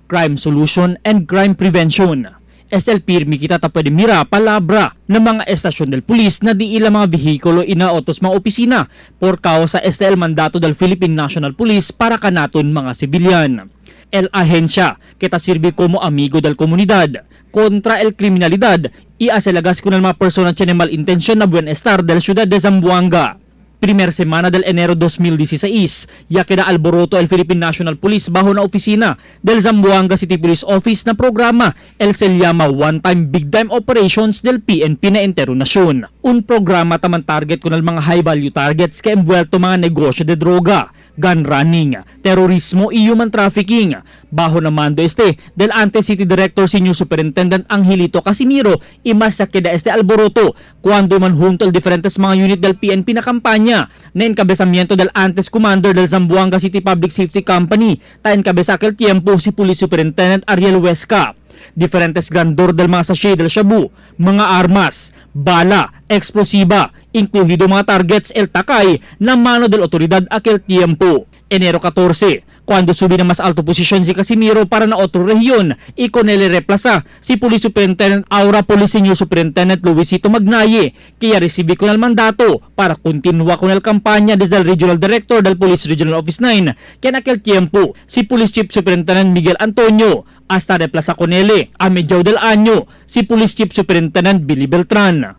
Crime solution and crime prevention. SLP kita ta pwede mira palabra ng mga estasyon del pulis na di ilang mga bihikulo inaotos mga opisina por causa este el mandato del Philippine National Police para kanaton mga sibilyan. El ahensya kita sirbi como amigo del komunidad. contra el kriminalidad y aselagas con el mga persona tiene mal intención na bienestar del ciudad de Zamboanga. Primer semana del enero 2016, ya queda alboroto el Philippine National Police bajo na opisina del Zamboanga City Police Office na programa el se llama One Time Big Time Operations del PNP na entero nasyon. Un programa taman target con el mga high value targets que envuelto mga negosyo de droga, gun running, terorismo y human trafficking. Bajo na mando este del ante City Director Senior Superintendent Angelito Casimiro y mas queda este alboroto cuando man junto el diferentes mga unit del PNP na kampanya na encabezamiento del antes commander del Zamboanga City Public Safety Company ta encabeza aquel tiempo si Police Superintendent Ariel Huesca. Diferentes grandor del mga sachet del shabu, mga armas, bala, explosiva, incluido mga targets el takay na mano del otoridad aquel tiempo. Enero 14, cuando subi na mas alto posisyon si Casimiro para na otro rehiyon y con él replaza si Police Superintendent Aura Police Senior Superintendent Luisito Magnaye, que recibi con el mandato para continua con el campaña desde el Regional Director del Police Regional Office 9, que en aquel tiempo si Police Chief Superintendent Miguel Antonio hasta replaza con él a mediado del año si Police Chief Superintendent Billy Beltran.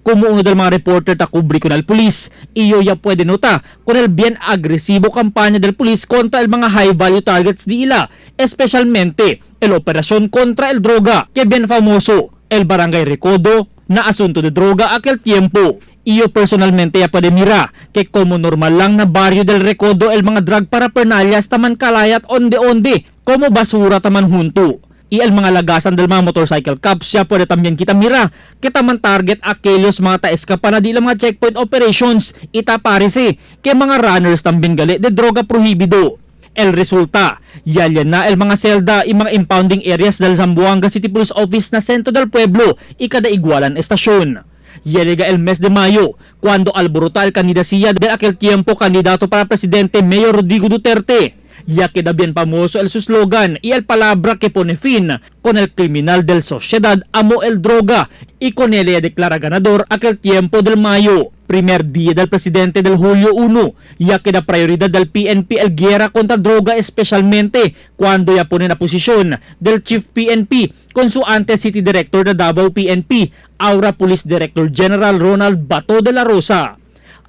Como uno del mga reporter ta kubri con el police, iyo ya puede nota con el bien agresibo campaña del police contra el mga high value targets di ila, especialmente el operación contra el droga, que bien famoso, el Barangay Recodo na asunto de droga aquel tiempo. Iyo personalmente ya puede mira que como normal lang na barrio del Recodo el mga drug parapernalias taman kalayat onde-onde, como basura taman junto. Y el mga lagasan del mga motorcycle cops siya pwede también kita mira kita man target aquellos mga taeskapa na di lang mga checkpoint operations ita parece que mga runners tambien gali de droga prohibido. El resulta, yalyan na el mga selda y mga impounding areas del Zamboanga City Police Office na sentro del pueblo y kada igualan estasyon. Llega el mes de mayo, cuando alborota el candidacía de aquel tiempo candidato para presidente Mayor Rodrigo Duterte. Ya queda bien famoso el su slogan y el palabra que pone fin con el criminal del sociedad amo el droga y con él declara ganador aquel tiempo del mayo. Primer día del presidente del julio 1, ya queda prioridad del PNP el guerra contra droga, especialmente cuando ya pone la posición del Chief PNP con su antes City Director de Davao PNP, Aura Police Director General Ronald Bato de la Rosa.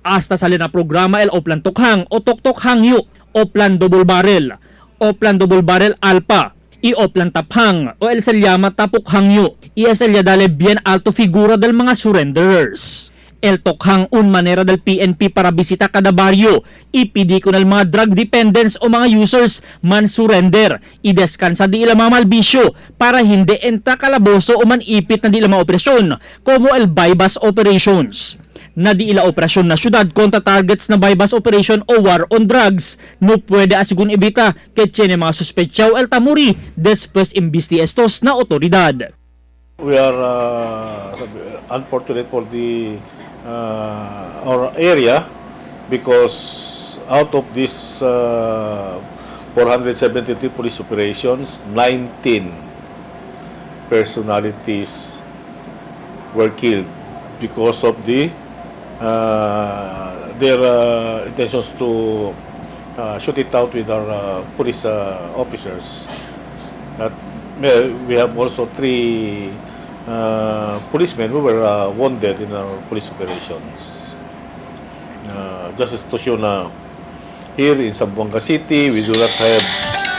Hasta sale na programa el Oplan Tokhang o Toktok Hangyo, Oplan Double Barrel, Oplan Double Barrel Alpha, y Oplan Taphang o el se llama Tapok Hangyo, y es el dale bien alto figura del mga surrenderers. El Tokhang un manera del PNP para bisita kada baryo, ipidi ko ng mga drug dependents o mga users man surrender, i descansa di ila mga malbisyo para hindi entra kalaboso o manipit na di ila mga operasyon, como el bypass operations. Na di ila operasyon na syudad kontra targets na bypass operation o war on drugs. No pwede asigun ibita que tiene mga suspetsaw el tamuri después imbisti estos na otoridad. We are unfortunate for the our area because out of this 473 police operations, 19 personalities were killed because of the their intentions to shoot it out with our police officers. At we have also 3 policemen who were wounded in our police operations. Just to show na here in Zamboanga City, we do not have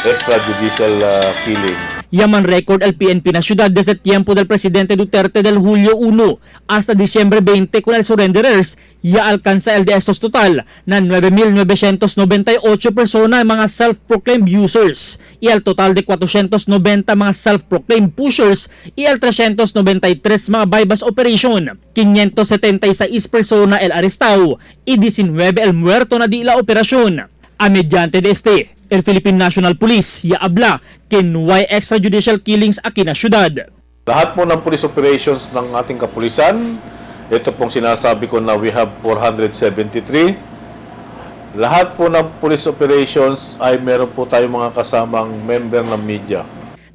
extrajudicial killing. Yaman record el PNP na syudad desde tiempo del presidente Duterte del julio 1 hasta diciembre 20 con el surrenderers ya alcanza el de estos total na 9,998 persona mga self-proclaimed users y el total de 490 mga self-proclaimed pushers y el 393 mga bypass operation, 576 persona el arrestado y 19 el muerto na di la operasyon. A mediante de este, el Philippine National Police ya habla que no hay extrajudicial killings aquí na syudad. Lahat po ng police operations ng ating kapulisan, ito pong sinasabi ko na we have 473. Lahat po ng police operations ay meron po tayong mga kasamang member ng media.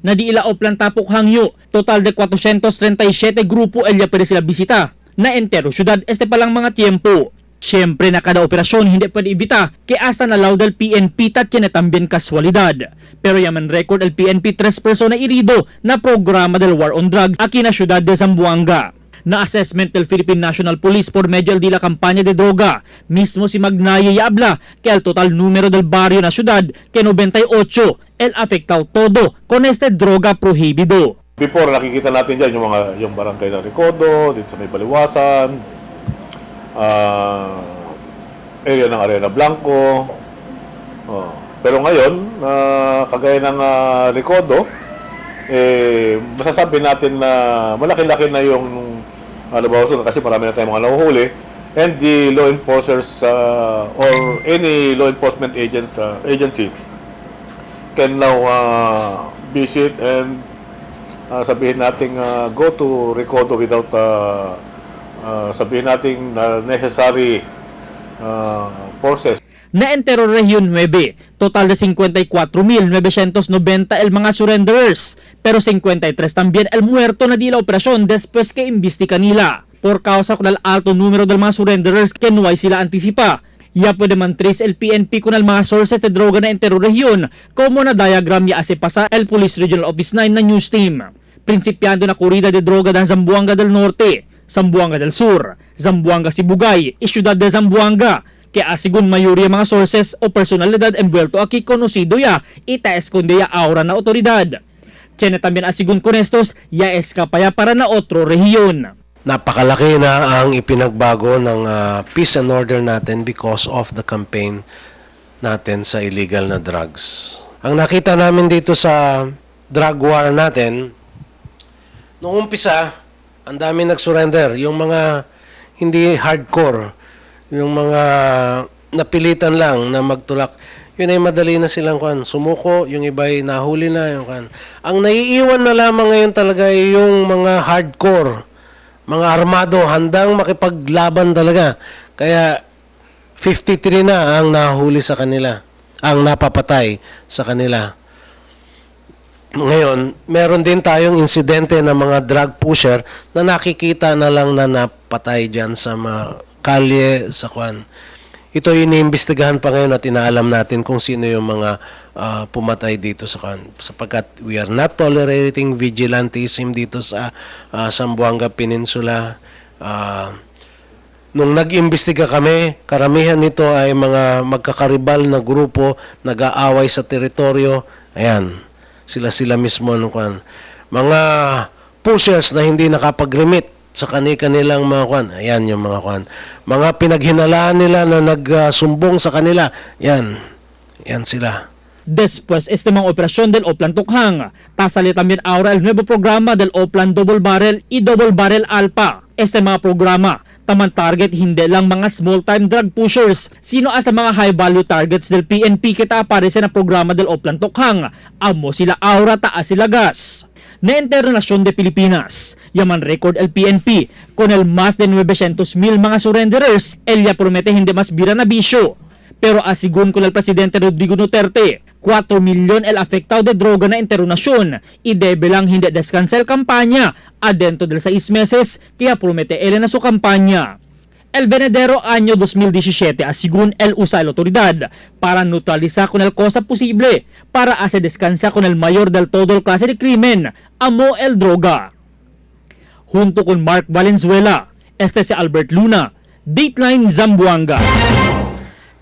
Na di ila Oplan Tapok Hangyo, total de 437 grupo el ya pwede sila bisita na entero syudad este palang mga tiempo. Siyempre na kada operasyon hindi pwede ibita kay hasta nalaw del PNP tat kaya tambien kasualidad. Pero yaman record el PNP tres persona irido na programa del War on Drugs aki na siyudad de Zamboanga. Na assessment del Philippine National Police por medio del de la campaña de droga. Mismo si Magnaye yabla que el total número del barrio na siyudad que 98 el afectado todo con este droga prohibido. Before, nakikita natin dyan yung mga yung barangay ng Recodo, dito sa may Baliwasan, area ng Arena Blanco. Oh. Pero ngayon, kagaya ng Recodo, eh, masasabi natin na malaki-laki na yung nabawasan kasi marami na tayong mga nahuhuli. And the law enforcers or any law enforcement agency can now visit and sabihin natin go to Recodo without sabihin natin na necessary forces. Na entero Rehiyon 9, total de 54.990 el mga surrenderers, pero 53 también el muerto na di la operasyon después que imbestiga nila. Por causa con el alto número del mga surrenderers que no hay sila anticipa. Ya puede mantres el PNP con el mga sources de droga na entero rehiyon, como na diagram ya hace pasa el Police Regional Office 9 na news team. Principiando na corrida de droga ng Zamboanga del Norte, Zamboanga del Sur, Zamboanga Sibugay y Ciudad de Zamboanga. Kaya asigun mayoría mga sources o personalidad envuelto aquí conocido ya ita esconde ya ahora na otoridad. Tiene también asigun con estos ya escapa ya para na otro rehiyon. Napakalaki na ang ipinagbago ng peace and order natin because of the campaign natin sa illegal na drugs. Ang nakita namin dito sa drug war natin, noong umpisa, ang dami nag-surrender. Yung mga hindi hardcore, yung mga napilitan lang na magtulak, yun ay madali na silang kwan. Sumuko, yung iba ay nahuli na. Yung kwan. Ang naiiwan na lamang ngayon talaga ay yung mga hardcore, mga armado, handang makipaglaban talaga. Kaya 53 na ang nahuli sa kanila, ang napapatay sa kanila. Ngayon, meron din tayong insidente ng mga drug pusher na nakikita na lang na napatay dyan sa mga kalye, sa kwan. Ito iniimbestigahan pa ngayon at inaalam natin kung sino yung mga pumatay dito sa kwan. Sapagkat we are not tolerating vigilantism dito sa Zamboanga Peninsula. Nung nag-imbestiga kami, karamihan nito ay mga magkakaribal na grupo, nag-aaway sa teritoryo. Ayan, sila-sila mismo. Nung kwan. Mga pushers na hindi nakapag-remit sa kani-kanilang mga kwan. Ayan yung mga kwan. Mga pinaghinalaan nila na nagsumbong sa kanila. Yan. Yan sila. Después este mga operasyon del Oplan Tokhang, tasali también ahora el nuevo programa del Oplan Double Barrel y Double Barrel Alpha. Este mga programa, taman target hindi lang mga small-time drug pushers, sino asa mga high-value targets del PNP kita aparece na programa del Oplan Tokhang. Amo sila aura taas sila gas. Na entero nasyon de Pilipinas, yaman record el PNP, con el más de 900,000 mga surrenderers, el ya promete hindi mas bira na bisyo. Pero asigun con el presidente Rodrigo Duterte, 4 milyon el afectado de droga na entero nasyon, y debe lang hindi descansa el kampanya adentro del 6 meses kaya promete él na su kampanya. El venedero año 2017 asigun el usa el otoridad para neutralizar con el cosa posible para hace descansa con el mayor del todo el clase de crimen, amo el droga. Junto con Mark Valenzuela, este si Albert Luna, Dateline Zamboanga.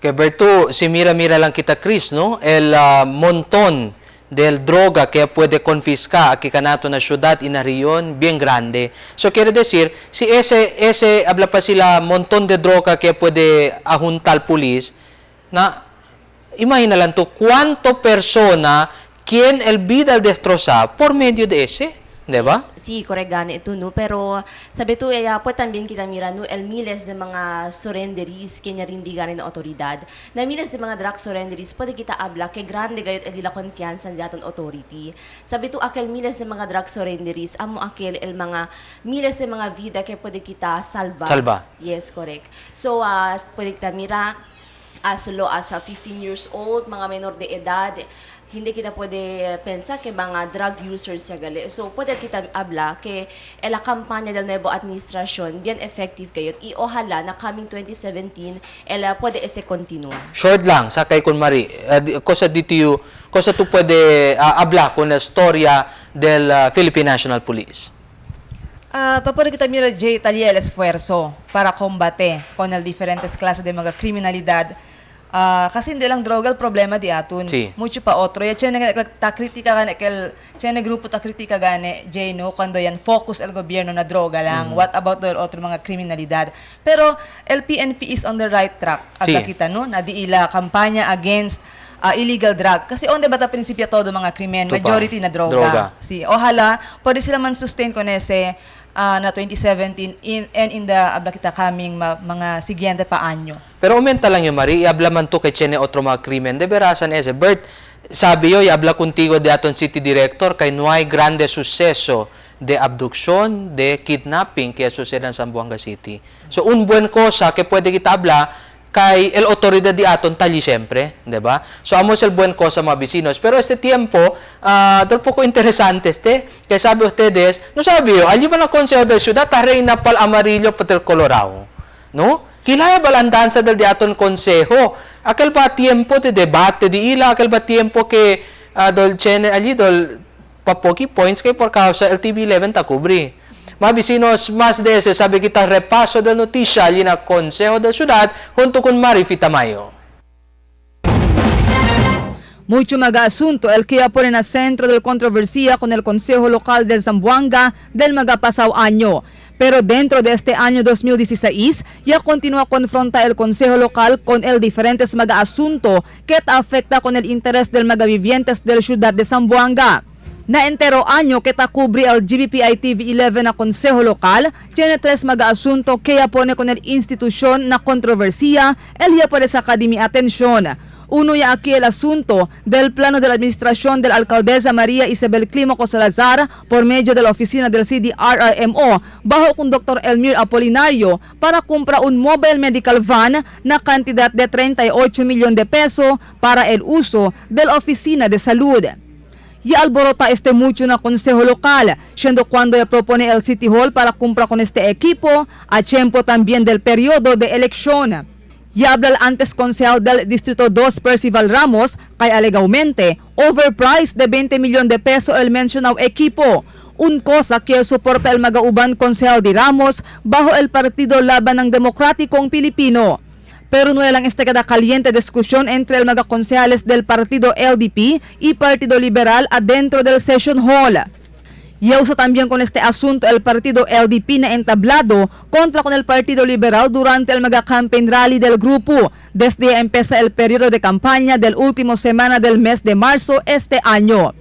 Kay Berto, si mira-mira lang kita Chris, no? El montón del droga que puede confiscar aquí kanato na ciudad y na región bien grande. So quiere decir, si ese habla pa sila montón de droga que puede ajuntar pulis, na imagina lang to cuánto persona quien el vida al destrozar por medio de ese, di ba? Sí, correct gani ito, no? Pero sabi to, eh, po también kita mira, no, el miles de mga surrenderies kanya rin di gani na otoridad. Na miles de mga drug surrenderies, pwede kita abla kay grande gayot el dila confianza ng daton authority. Sabi to, akel miles de mga drug surrenderies, amo akel el mga miles de mga vida kay pwede kita salva. Salva. Yes, correct. So, pwede kita mira, as low as 15 years old, mga menor de edad, Hindi kita pwede pensa que mga drug users ya gali. So, pwede kita habla que la campaña del nuevo administración bien effective gayot. Y ojalá na coming 2017, ela pwede este continua. Short lang, sa kay kun Mari, cosa DTU, cosa tu puede hablar con la historia del Philippine National Police. Tapos kita mira Jay Talia el esfuerzo para combate con el diferentes clases de mga kriminalidad. Kasi hindi lang droga el problema di aton. Sí. Mucho pa otro. Ya tiene ta crítica gani kel tiene grupo ta crítica gani Jay no cuando yan focus el gobierno na droga lang. What about the otro mga kriminalidad? Pero el PNP is on the right track. Sí. Agla kita no na di ila kampanya against illegal drug. Kasi onde bata prinsipyo todo mga krimen, Tupa. majority na droga. Droga. Sí, ojalá pwede sila man sustain con ese na 2017 in and in the abla kita kaming mga siguiente pa anyo. Pero aumenta lang yun, Mari. Iabla man to kay tiene otro mga krimen. De verasan ese. Bert, sabi yo, iabla contigo de aton city director kay no hay grande suceso de abducción, de kidnapping que sucede en Zamboanga City. So, un buen cosa que puede kita habla kay el autoridad di aton tali siyempre, di ba? So, amos el buen cosa mga vecinos. Pero este tiempo, dal poco interesante este, kay sabi ustedes, no sabi yo, alí ba na consejo del ciudad, ta reina pal amarillo patel colorado, no? Kilaya ba la andanza del di aton consejo? Aquel ba tiempo de debate di ila, aquel ba tiempo que dol chene allí dol papoki points kay por causa el TV11 ta cubri. Mga vecinos, más de ese, sabi kita repaso de noticia allí na Consejo de Ciudad junto con Marifi Tamayo. Mucho maga-asunto el que pone na centro del controversia con el Consejo Local del Zamboanga del magapasaw año. Pero dentro de este año 2016, ya continúa confronta el Consejo Local con el diferentes maga-asunto que afecta con el interés del magavivientes del Ciudad de Zamboanga. Na entero año que ta cubri el GBPI TV 11 na Consejo Local, tiene tres maga-asunto que ya pone con el institución na controversia, el ya puede sacar de mi atención. Uno ya aquí el asunto del plano de la administración de la alcaldesa María Isabel Clímaco Salazar por medio de la oficina del CDRRMO bajo con Dr. Elmir Apolinario para comprar un mobile medical van na cantidad de 38 millones de pesos para el uso de la oficina de salud. Y alborota este mucho na consejo local, siendo cuando ya propone el City Hall para comprar con este equipo, a tiempo también del periodo de elección. Y habla el antes concejal del Distrito 2, Percival Ramos, kay alegadamente overpriced de 20 millones de pesos el mencionado equipo. Un cosa que soporta el magauban concejal de Ramos bajo el partido Laban ng Demokratikong Pilipino. Pero no lang esta cada caliente discusión entre el magakonsehales del partido LDP y Partido Liberal adentro del Session Hall. Y usa también con este asunto el partido LDP na entablado contra con el Partido Liberal durante el mega campaign rally del grupo desde empieza el periodo de campaña del último semana del mes de marzo este año.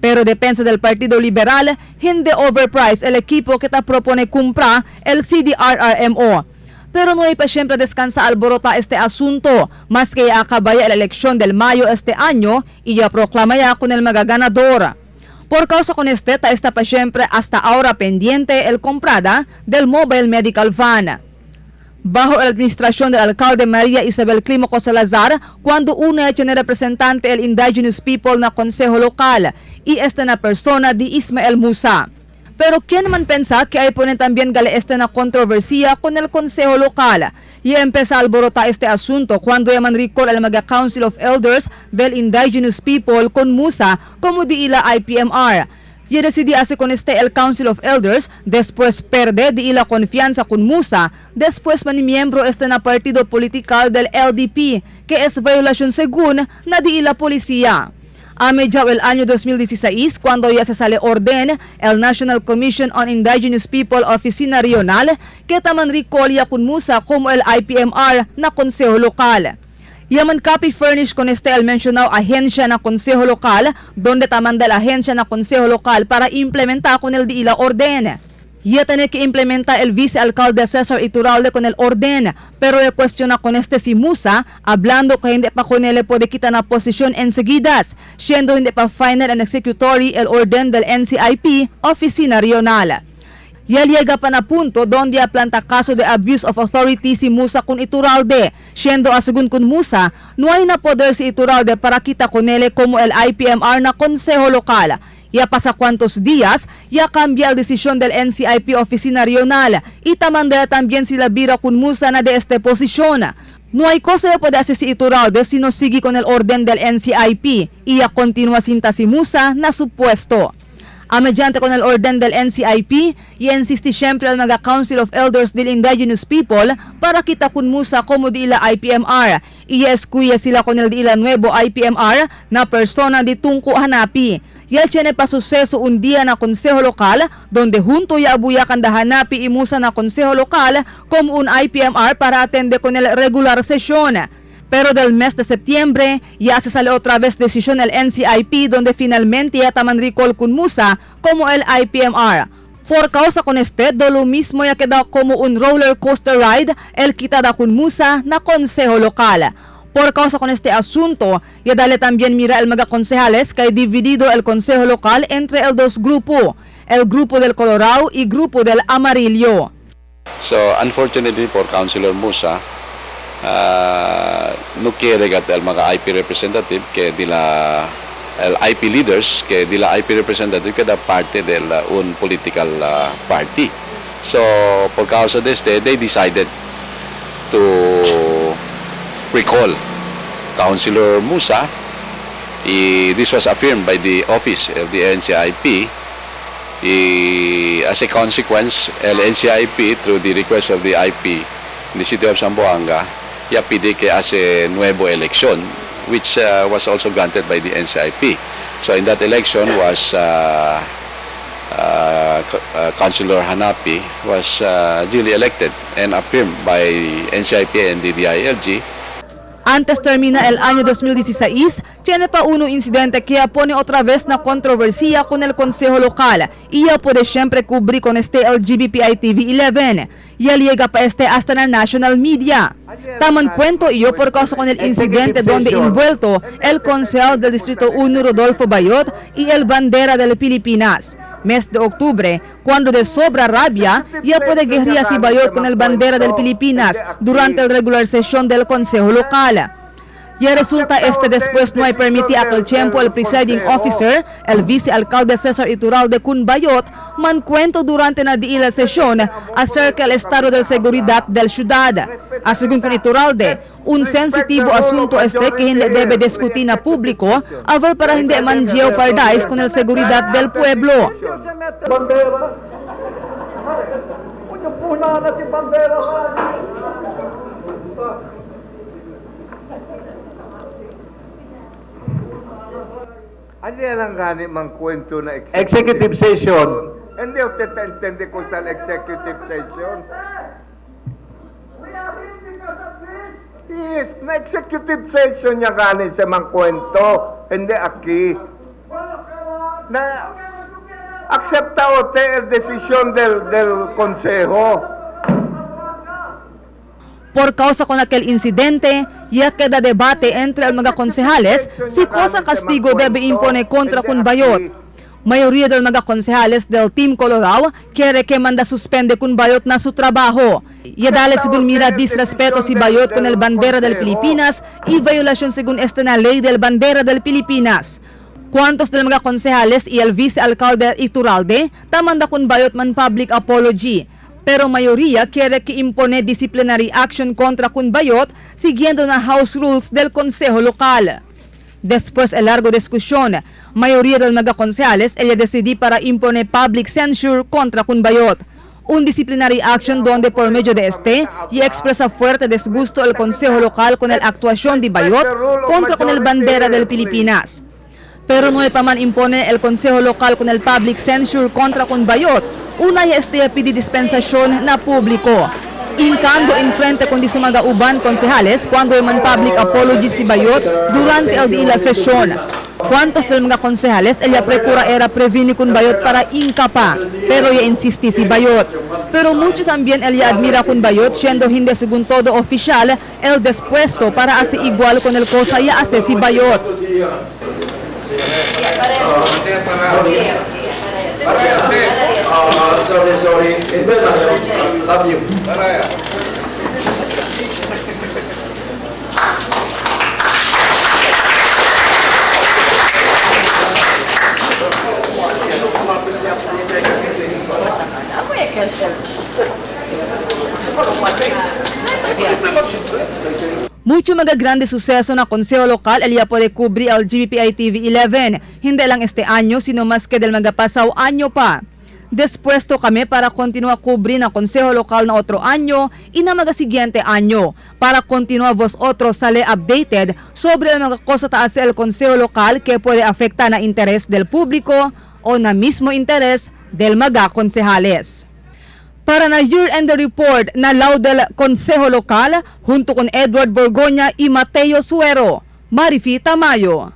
Pero defensa del Partido Liberal, hindi overpriced el equipo que ta propone compra el CDRRMO. Pero no hay pa siyempre descansa alborota este asunto, más que acabaya la elección del mayo este año y ya proclama ya con el magaganador. Por causa con este, ta está pa siyempre hasta ahora pendiente el comprada del Mobile Medical Van. Bajo la administración del alcalde María Isabel Clímaco Salazar, cuando una tiene representante el Indigenous People na Consejo Local, y esta na persona de Ismael Musa. Pero quién man pensa que hay ponen también gale esta na controversia con el Consejo Local. Y empieza a alborotar este asunto cuando yaman recall al mga Council of Elders del Indigenous People con Musa como di ila IPMR. Y decidí hace con este el Council of Elders, después perde di ila confianza con Musa, después man miembro este na partido political del LDP, que es violación según na di ila policía. A mediado el año 2016, cuando ya se sale orden, el National Commission on Indigenous People Oficina Regional, que taman recall ya con Musa como el IPMR na Consejo Local. Yaman copy furnish con este el mencionado agencia na Consejo Local, donde tamanda la agencia na Consejo Local para implementar con el di ila orden. Ya tiene que implementar el vicealcalde César Iturralde con el orden, pero e cuestiona con este si Musa, hablando que hindi pa con él puede quitar na posición enseguida, siendo hindi pa final and executory el orden del NCIP, Oficina Regional. Ya llega pa na punto donde ya planta caso de abuse of authority si Musa con Iturralde, siendo a según con Musa, no hay na poder si Iturralde para kita con él como el IPMR na Consejo Local. Ya pasa cuantos días, ya cambia la decisión del NCIP Oficina Regional y tamandea también si la vira con Musa na de esta posición. No hay cosa que puede hacer si Iturralde si no sigue con el orden del NCIP y ya continúa cinta si Musa na supuesto. A mediante con el orden del NCIP, y insisti siyempre al mga Council of Elders del Indigenous People para kita kun Musa como di ila IPMR. Y eskuya sila con el di ila nuevo IPMR na persona di Tungko Hanapi. Y el tiene pa suceso un día na Consejo Local donde junto ya abuyakan da Hanapi y Musa na Consejo Local como un IPMR para atende con el regular sesión. Pero del mes de septiembre ya se sale otra vez decisión el NCIP donde finalmente ya taman recall con Musa como el IPMR. Por causa con este, do lo mismo ya queda como un roller coaster ride el quitada con Musa na Consejo Local. Por causa con este asunto, ya dale también mira el mga concejales que dividido el Consejo Local entre el dos grupo, el grupo del Colorado y grupo del Amarillo. So unfortunately for Councilor Musa, no quiere gat el mga IP representative que dila el IP leaders que dila IP representative queda parte del un political party. So por causa de este, they decided to recall Councilor Musa. Y this was affirmed by the office of the NCIP. Y as a consequence, el NCIP, through the request of the IP in the city of Zamboanga, ya pide que hace nuevo election, which was also granted by the NCIP. So in that election was Councilor Hanapi was duly elected and affirmed by NCIP and the DILG. Antes termina el año 2016, tiene pa uno incidente que pone otra vez na controversia con el Consejo Local y ya puede siempre cubrir con este LGBTI TV 11. Ya llega pa este hasta na national media. Taman cuento y yo por causa con el incidente donde envuelto el concejal del Distrito 1 Rodolfo Bayot y el bandera de Pilipinas. Mes de octubre, cuando de sobra rabia, ya puede guerrear si Bayot con el bandera del Pilipinas durante el regular sesión del Consejo Local. Ya resulta este después no hay permiti aquel tiempo el presiding officer, el vicealcalde César Iturralde kun Bayot, man cuento durante na diila sesión acerca del estado de seguridad del ciudad. Asegún con Iturralde, un sensitivo asunto este que hindi debe discutir na público, a ver para hindi man jeopardize con el seguridad del pueblo. Bandera. Puna na si Bandera. Ano yan ang gani mang kwento na Executive session. Hindi, intende ko sa executive session. Yes, na executive session niya gani sa mang kwento. Hindi aki. Na acepta ote el desisyon del consejo. Por causa con aquel incidente, ya queda debate entre el mga konsehales si cosa castigo debe impone contra con Bayot. Mayoría del mga konsehales del Team Colorado quiere que manda suspende con Bayot na su trabajo. Y dale según mira disrespeto si Bayot con el bandera del Pilipinas y violación según esta na ley del bandera del Pilipinas. Cuantos del mga konsehales y el vicealcalde Iturralde tamanda con Bayot man public apology. Pero mayoría quiere que impone disciplinary action contra kun Bayot siguiendo na house rules del Consejo Local. Después el largo discusión, mayoría del mga konsehales ella decidí para impone public censure contra kun Bayot. Un disciplinary action donde por medio de este y expresa fuerte disgusto el Consejo Local con la actuación de Bayot contra con el bandera del Pilipinas. Pero no pa man impone el Consejo Local con el public censure contra con Bayot, una y este pidi dispensación na público. Incando en frente con di sumaga uban konsehales cuando man public apology si Bayot durante el di la sesión. Cuantos del mga konsehales ella precura era previni con Bayot para incapa, pero ya insisti si Bayot. Pero mucho también ella admira con Bayot siendo hindi según todo oficial el despuesto para hace igual con el cosa ya hace si Bayot. Sorry, sorry. Love you. Mucho mga grande suceso na Konseho Lokal el ya puede cubrir al GBPI TV 11. Hindi lang este año, sino más que del mga pasaw año pa. Despuesto kami para continua cubrir na Konseho Lokal na otro año y na mga siguiente año. Para continua vosotros sale updated sobre el mga cosa taas el Konseho Lokal que puede afectar na interés del público o na mismo interés del mga konsehales. Para na year-end report na Laudel Konseho Lokal junto con Edward Borgoña y Mateo Suero. Marifi Tamayo.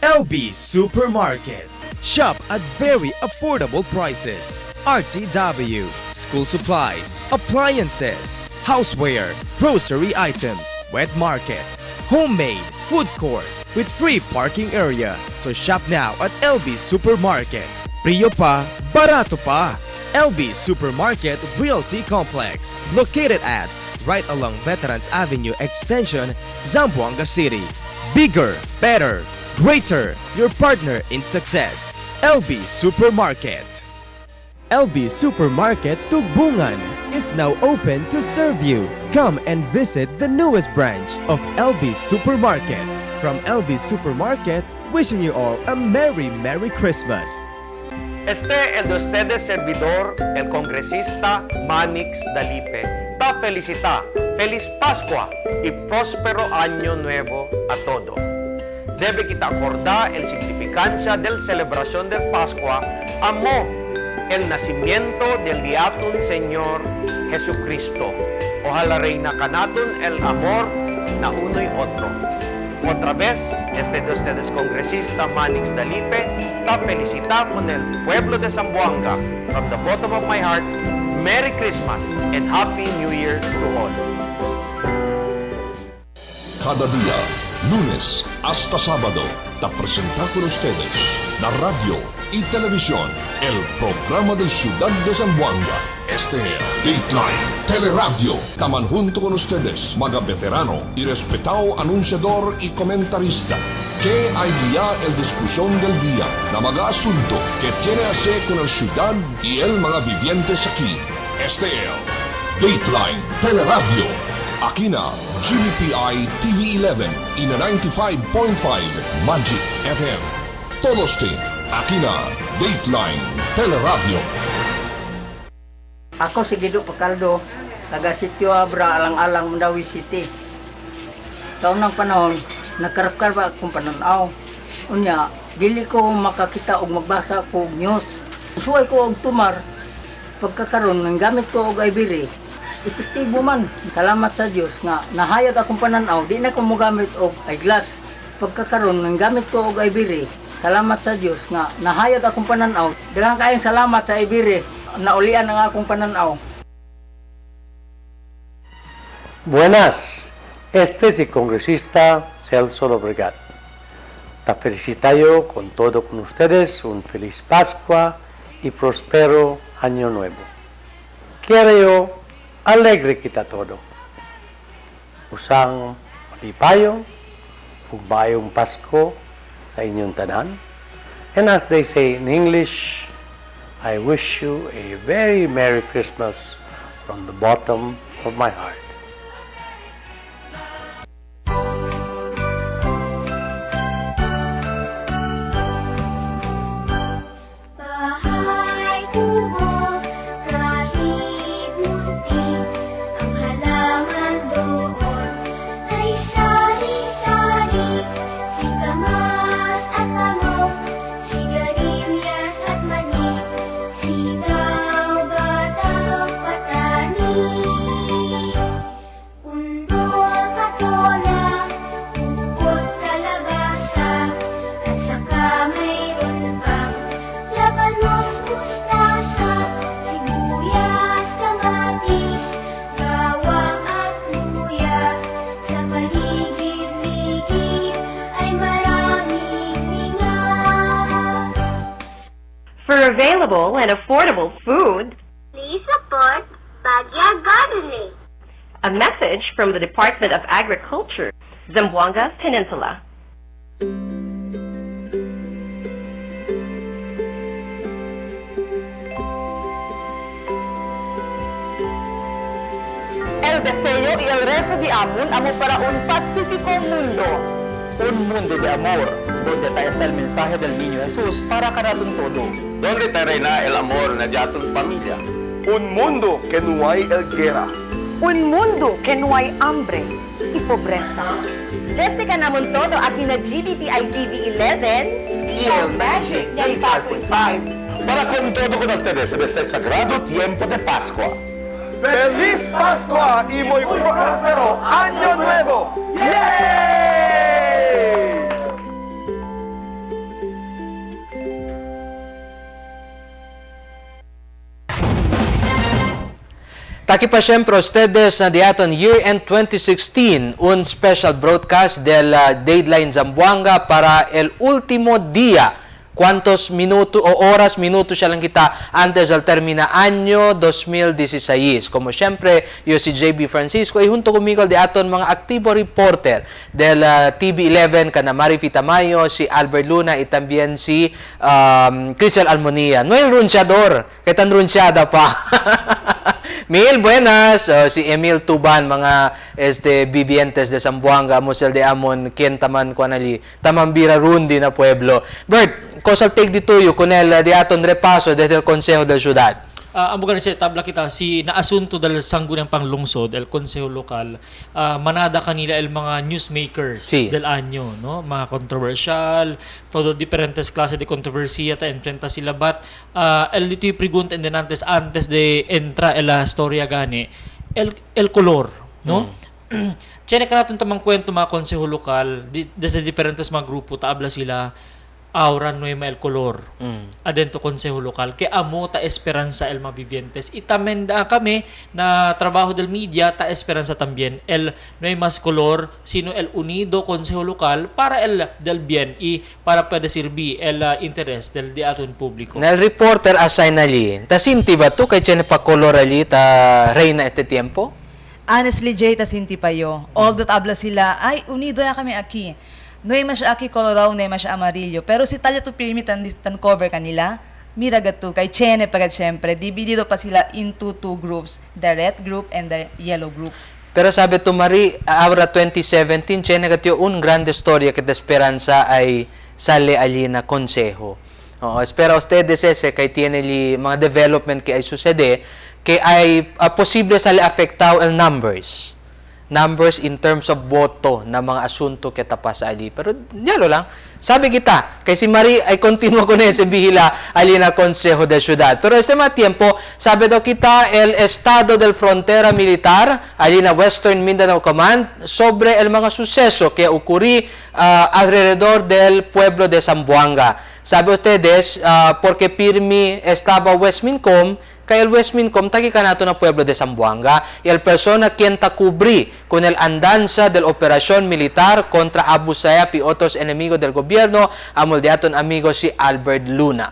LB Supermarket. Shop at very affordable prices. RTW, school supplies, appliances, houseware, grocery items, wet market, homemade, food court with free parking area. So shop now at LB Supermarket. Prio pa, barato pa. LB Supermarket Realty Complex, located at right along Veterans Avenue Extension, Zamboanga City. Bigger, better, greater, your partner in success. LB Supermarket. LB Supermarket Tugbungan is now open to serve you. Come and visit the newest branch of LB Supermarket. From LB Supermarket, wishing you all a Merry, Merry Christmas. Este el de ustedes servidor, el congresista Manix Dalipe. Ta felicita, feliz Pascua y próspero año nuevo a todo. Debe kita acordar el significancia del celebración del Pascua, amo el nacimiento del diatun Señor Jesucristo. Ojalá reina canatun el amor na uno y otro. Otra vez, este de ustedes congresista Manix Dalipe, ta felicita con el pueblo de Zamboanga. From the bottom of my heart, Merry Christmas and Happy New Year to all. Cada día, lunes hasta sábado, te presenta con ustedes la radio y televisión, el programa de Ciudad de Zamboanga. Este Dateline Teleradio, taman junto con ustedes, mga veterano y respetado anunciador y comentarista. Que hay día el discusión del día, la mga asunto que tiene hacer con la ciudad y el mga vivientes aquí. Este Dateline Teleradio. Aquí na GBPI TV 11 in a 95.5 Magic FM. Todos te, aquí na Dateline Teleradio. Ako si Gido Pacaldo, taga Sitio Abra, Alang-Alang, Mandawi City. Sa unang panahon, nagkarap-karap akong pananaw. Unya, dili ko makakita og magbasa ko og news. Suway ko og tumar, pagkakaroon ng gamit ko og ivory, epektibo man. Salamat sa Dios nga nahayag akong pananaw, di na ko mogamit og eyeglass. Pagkakaroon ng gamit ko og ivory, salamat sa Dios nga nahayag akong pananaw. Daghang kaayong salamat sa ivory, naulian ang akong pananaw. Buenas, este es el congresista Celso Lobregat. Te felicitayo con todo con ustedes, un feliz Pascua y próspero Año Nuevo. Quiero alegre kita todo. Usang malipayo, ug maayong Pasko sa inyong tanan. And as they say in English, I wish you a very Merry Christmas from the bottom of my heart. Bahay kubo, kahit munti, ang halaman doon ay sari-sari. Sikamas at talong, sigarilyas at mani, sitaw, bataw, patani. For available and affordable food, Please support Baguio Gardening. A message from the Department of Agriculture, Zamboanga Peninsula. El deseo y el rezo de Amun amo para un pacífico mundo. Un mundo de amor, donde está el mensaje del Niño Jesús para kanaton todo. Donde te reina el amor na diaton pamilya. Un mundo que no hay el guerra. Un mundo que no hay hambre y pobreza. Desde Kanamon Todo, aquí na GBPI TV 11 Y el Magic 95.5. Para con todo con ustedes en este sagrado tiempo de Pascua. ¡Feliz Pascua y muy próspero Año Nuevo! ¡Yay! Taki pa siyempre ustedes na diaton year-end 2016, un special broadcast del Dateline Zamboanga para el último día. Cuántos minutos o oras, minutos siya lang kita antes del termina año 2016. Como siyempre, yo si JB Francisco y junto conmigo de aton mga aktibo reporter del TV11, kana Marifi Tamayo, si Albert Luna y también si Crisel Almonia. Noel Runchador, kay tan runchada pa. Mil, buenas. Si Emil Tuban, mga vivientes de Zamboanga, Musel de Amon, quien taman kuanali, tamambira rundi na pueblo. Bert, kosal take dito con el de aton repaso desde el Consejo de Ciudad. Amo gani siya, tabla kita si naasunto dahil sangguniang panglungsod el Consejo Lokal, manada kanila el mga newsmakers Sí. del año, no, mga controversial, todo diferentes klase de controversia ta enfrenta sila, but el dito yung pregunta and then antes de entra el la storia gani el color, no. Tiene ka natin tamang kwento mga konseho lokal desde diferentes mga grupo taabla sila aura nueva el color adentro konseho lokal ke amo ta esperanza el mga vivientes itamenda kami na trabajo del media ta esperanza también el no hay más color sino el unido konseho lokal para el del bien y para puede servir el interés del de aton público. Na el reporter assign ali. Ta sinti ba tu kay tiene pa color ali ta reina este tiempo? Honestly, Jay, tas hindi pa yo. Although tabla sila, ay, unido na kami aquí. No hay mas aki colorado, no hay mas amarillo. Pero si talya tu pirmi tan, tan cover kanila, mira gato, kay Chene pagad syempre, dividido pa sila into two groups, the red group and the yellow group. Pero sabi tu Marie, ahora 2017, tiene que un grande historia que te esperanza ay sale allí na consejo. Oo, espera ustedes ese kay tiene li mga development que ay sucede que ay posible sale afectado el numbers. Numbers in terms of voto na mga asunto que tapasa ali. Pero yalo lang. Sabi kita, kay si Marie ay continua con ese vigila ali na Consejo de Ciudad. Pero este mga tiempo, sabi daw kita, el estado del frontera militar ali na Western Mindanao Command sobre el mga suceso que ocurrí alrededor del pueblo de Zamboanga. Sabi ustedes, porque pirmi estaba Westmincom, kay el Westmincom tagi kanato na pueblo de Zamboanga y el persona quien ta cubrí con el andanza del operación militar contra Abu Sayyaf y otros enemigos del gobierno, amoldeaton amigo si Albert Luna.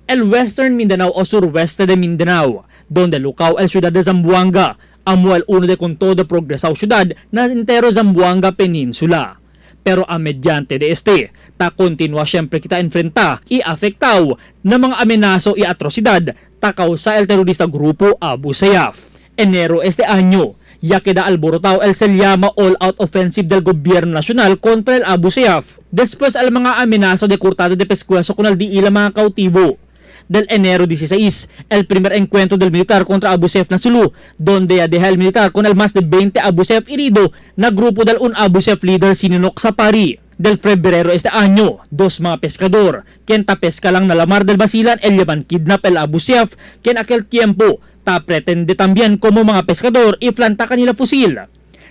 El Western Mindanao o Surweste de Mindanao, donde lukaw el ciudad de Zamboanga, amo el uno de con todo progresao ciudad na entero Zamboanga Peninsula. Pero a mediante de este, ta continua siyempre kita enfrenta y afectao na mga amenaso y atrocidad ta causa el terrorista grupo Abu Sayyaf. Enero este año, ya queda alborotao el se llama all-out offensive del gobierno nacional contra el Abu Sayyaf. Después al mga amenaso de cortada de pescuezo con el diila mga cautivo. Del enero 16, el primer encuentro del militar contra Abu Sayyaf na Sulu, donde ya deja el militar con el más de 20 Abu Sayyaf herido na grupo del un Abu Sayyaf leader sininok sa pari. Del febrero este año, dos mga pescador, quien ta pesca lang na lamar del Basilan, el llevan kidnap el Abu Sayyaf, quien aquel tiempo ta pretende también como mga pescador y planta kanila fusil.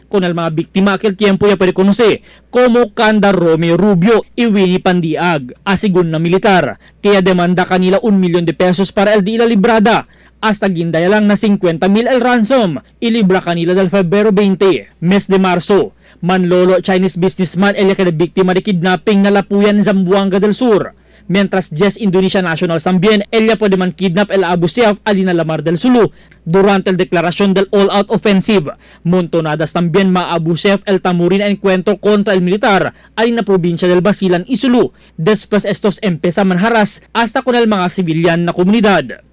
Con el mga biktima aquel tiempo ya puede conocer como Kanda Romeo Rubio y Winnie Pandiag, asigun na militar, kaya demanda kanila 1 milyon de pesos para el di la librada, hasta gindaya lang na 50,000 el ransom, ilibra kanila del Febrero 20, mes de marzo. Manlolo Chinese businessman el que biktima de kidnapping na Lapuyan, Zamboanga del Sur. Mientras 10 Indonesia Nationals también, ella puede man kidnap el Abu Sayyaf alina Lamar del Sulu durante el declaración del all-out offensive. Montonadas también ma Abu Sayyaf el Tamurin encuentro contra el militar alina probinsya del Basilan y Sulu. Después estos empieza manharas hasta con el mga civilian na komunidad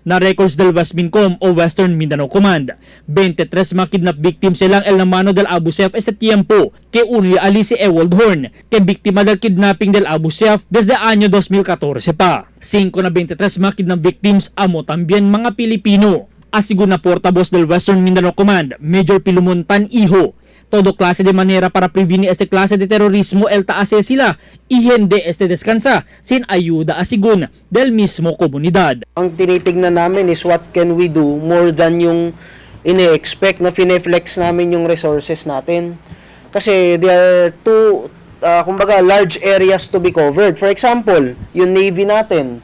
na records del Westmincom o Western Mindanao Command. 23 mga kidnap victims silang el mano del Abu Sayyaf este tiempo que uno ali si Ewald Horn, que biktima del kidnapping del Abu Sayyaf desde año 2014 pa. 5 na 23 mga kidnap victims amo también mga Pilipino. Asigun na portavoz del Western Mindanao Command, Major Pilumontan Iho, todo klase de manera para prevenir este klase de terrorismo el taase sila y hindi este descansa sin ayuda asigun del mismo komunidad. Ang tinitignan namin is what can we do more than yung ine-expect na fine-flex namin yung resources natin. Kasi there are two, kumbaga, large areas to be covered. For example, yung Navy natin.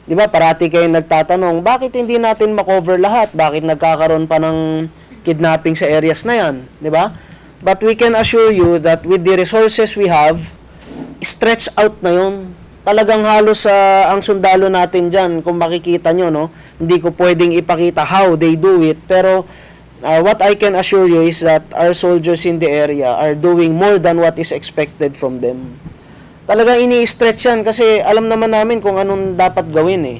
'Di ba? Parati kayo nagtatanong, bakit hindi natin makover lahat? Bakit nagkakaroon pa ng kidnapping sa areas na 'yan, 'di ba? But we can assure you that with the resources we have, stretch out na 'yon. Talagang halos ang sundalo natin diyan, kung makikita nyo, no, hindi ko pwedeng ipakita how they do it, pero what I can assure you is that our soldiers in the area are doing more than what is expected from them. Talagang ini-stretch yan kasi alam naman namin kung anong dapat gawin eh.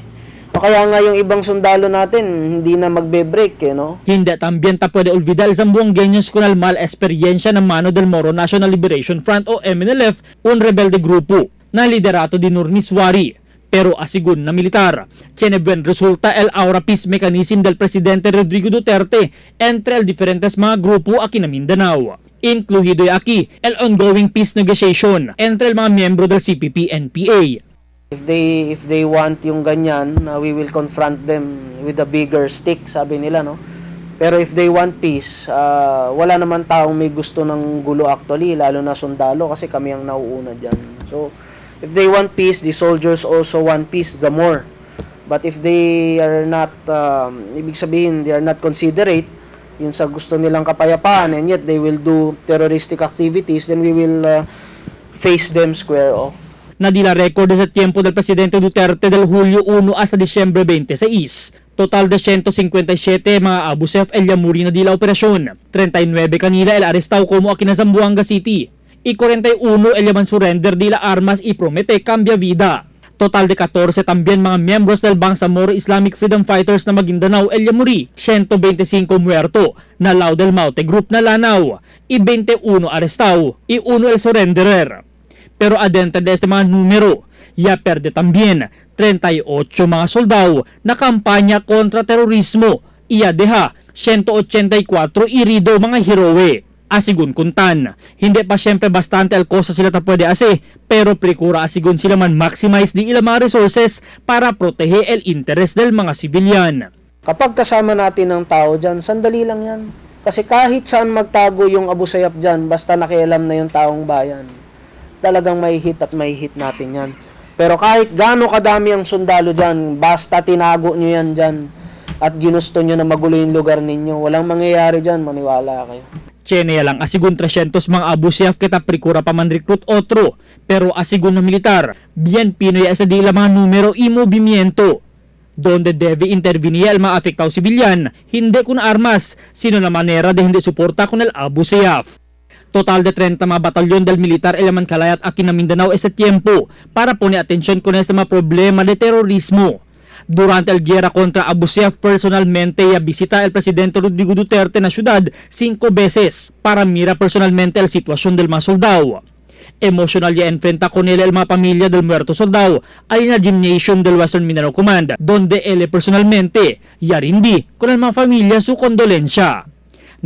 O kaya nga yung ibang sundalo natin hindi na magbe-break eh, no? Hindi también ta puede olvidar el zamboangueños con el mal experiencia ng mano del Moro National Liberation Front o MNLF, un rebelde grupo na liderato di Nur Misuari. Pero asigun na militar, tiene buen resulta el ahora peace mechanism del presidente Rodrigo Duterte entre el diferentes mga grupo aquí na Mindanao. Incluido aquí el ongoing peace negotiation entre el mga miyembro del CPP-NPA. If they want yung ganyan, we will confront them with a bigger stick, sabi nila, no? Pero if they want peace, wala naman taong may gusto ng gulo actually, lalo na sundalo kasi kami ang nauuna diyan. So, if they want peace, the soldiers also want peace the more. But if they are not, ibig sabihin, they are not considerate yun sa gusto nilang kapayapaan and yet they will do terroristic activities, then we will face them square off. Na di la record sa tiempo del presidente Duterte del Julio 1 hasta Disyembre 26. Total de 157 mga Abu Sayyaf el yamuri na di la operasyon. 39 kanila el arrestado como aquí na Zamboanga City. Y 41 el yaman surrender di la armas y promete cambia vida. Total de 14 también mga membros del Bangsamoro Islamic Freedom Fighters na Maguindanao el yamuri. 125 muerto na Lao del Maute Group na Lanao. Y 21 arrestado y 1 el surrenderer. Pero adentro de este mga numero, ya perde también 38 mga soldado na kampanya kontra terorismo. Iya deja 184 irido mga heroe. Asigun kuntan, hindi pa siyempre bastante al cosa sila ta pwede ase, pero prekura asigun sila man maximize di ilang mga resources para protehe el interes del mga sibilyan. Kapag kasama natin ang tao dyan, sandali lang yan. Kasi kahit saan magtago yung Abu Sayyaf dyan, basta nakialam na yung taong bayan, talagang may hit at may hit natin yan. Pero kahit gaano kadami ang sundalo dyan, basta tinago nyo yan dyan at ginusto nyo na magulo yung lugar ninyo, walang mangyayari dyan, maniwala kayo. Chene lang asigun 300 mga Abu Sayyaf kita prikura pa man recruit otro, pero asigun na militar, bien Pinoy sa di mga numero y movimiento. Donde debe intervenir el mga afectado sibilyan, hindi kun armas, sino na manera de hindi suporta con el Abu Sayyaf. Total de 30 mga batalyon del militar elaman kalayat aki na Mindanao este tiempo para pone atensyon con este mga problema de terrorismo. Durante el guerra contra Abu Sayyaf personalmente ya visita el presidente Rodrigo Duterte na syudad 5 beses para mira personalmente el sitwasyon del mga soldado. Emotional ya enfrenta con él el mga pamilya del muerto soldado ay na gymnasium del Western Mindanao Command donde él personalmente ya rindi con el mga familia su condolensya.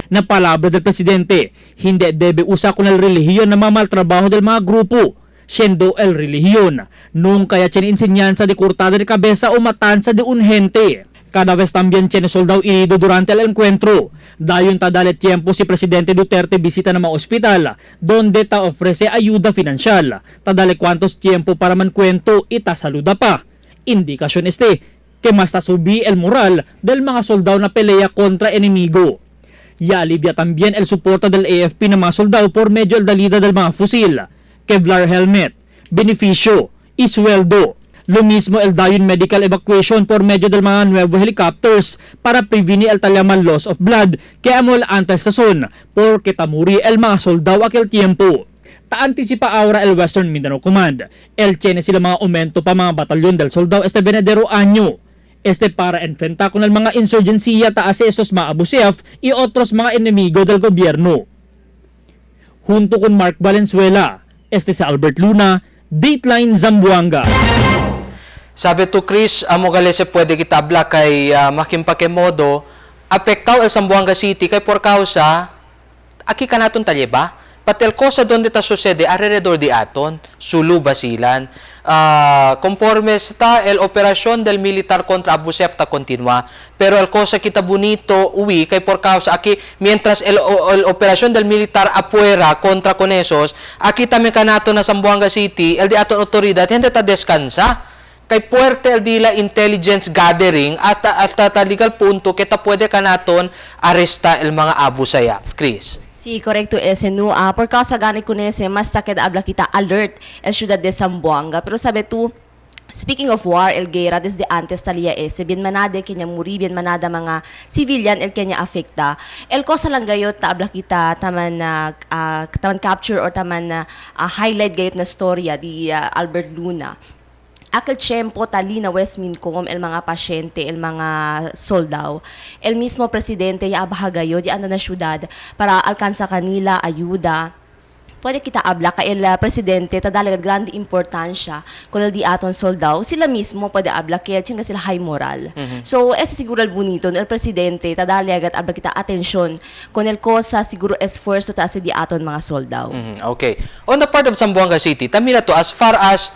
Na palabra del presidente, hindi debe usa con el relihiyon na mamaltrabaho del mga grupo, siendo el relihiyon. Nunca ya tiene enseñanza de cortada de cabeza o matanza de un gente. Cada vez también tiene soldado herido durante el encuentro. Dayon ta dale tiempo si Presidente Duterte visita na mga ospital, donde ta ofrece ayuda financial. Ta dale cuantos tiempo para mankwento ita saluda pa. Indikasyon este, que mas ta subi el moral del mga soldado na pelea kontra enemigo. Ya alivia también el suporta del AFP ng mga soldado por medio el dalida del mga fusil, Kevlar helmet, beneficio, y sweldo. Lo mismo el dayon medical evacuation por medio del mga nuevo helicopters para prevenir el talyaman loss of blood que amo el antes sazon porque tamuri el mga soldado aquel tiempo. Ta-anticipa ahora el Western Mindanao Command. El tiene sila mga aumento pa mga batalyon del soldado este venedero año. Este para enfrentar con el mga insurgencia taas estos mga Abu Sayyaf y otros mga enemigo del gobierno. Junto con Mark Valenzuela, este si Albert Luna, Dateline Zamboanga. Sabi to Chris, amo gali se pwede kita habla kay makimpakemodo, apektao el Zamboanga City kay por causa, aki ka naton talye ba? Patel cosa donde ta sucede alrededor di aton, Sulu, Basilan. Conforme está el operación del militar contra Abu Sayyaf ta continua. Pero el cosa kita bonito uwi kay por causa aquí mientras el operación del militar afuera contra con esos, aquí también kanato na Zamboanga City, el di aton otoridad hindi ta descansa. Kay puerte el dila intelligence gathering at hasta ta legal punto kita pwede kanaton aresta el mga Abu Sayyaf. Chris. Sí, correcto ese no. Por causa gani kun ese, mas taked habla kita alert el ciudad de Zamboanga. Pero sabe tú, speaking of war, el guerra desde antes talia ese, bien manade kenya muri, bien manada mga civilian el kenya afecta. El cosa lang gayot ta habla kita taman taman capture or taman highlight gayot na storya di Albert Luna. Aquel tiempo talina Westmincom el mga pasyente, el mga soldado. El mismo presidente ya abahagayo di anda na syudad para alcanza kanila ayuda. Pwede kita habla kay el presidente tadalaga grande importansya kung el di aton soldado sila mismo pwede habla kay chinga sila high moral. So ese siguro el bonito el presidente tadalaga habla kita atensyon con el cosa siguro esfuerzo ta di aton mga soldado. Okay. On the part of Zamboanga City, tamira to as far as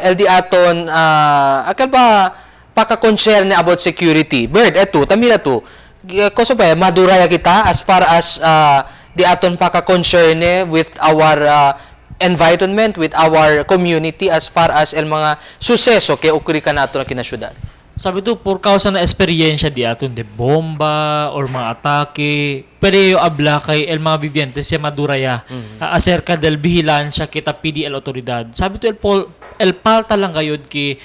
el di aton akal ba paka-concern about security. Bird eto tamira to koso pa maduraya kita as far as di aton paka-concern with our environment, with our community as far as el mga suseso ke okuri ka nato na kinasyudad. Sabi to, por causa na eksperyensya di aton de bomba or mga atake, pero abla kay el mga vivientes se maduraya acerca del vigilancia kita pidi el otoridad. Sabi to el palta lang gayod ki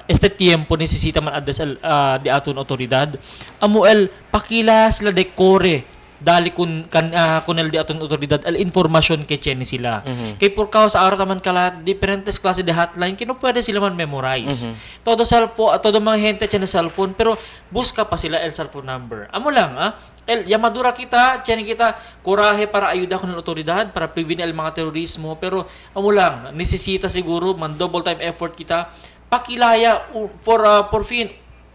este tiempo necesita man address el di aton otoridad. Amo el pakila sila decore dali kun kan kun el di aton otoridad el informasyon kay cheni sila. Kay por causa araw taman kala diferentes klase de hotline kino pwede sila man memorize. Todo cellphone, todo mga gente cheni cellphone pero busca pa sila el cellphone number. Amo lang el yamadura kita, cheni kita coraje para ayuda con el otoridad para prevenir el mga terorismo pero amo lang necesita siguro man double time effort kita pakilaya for por fin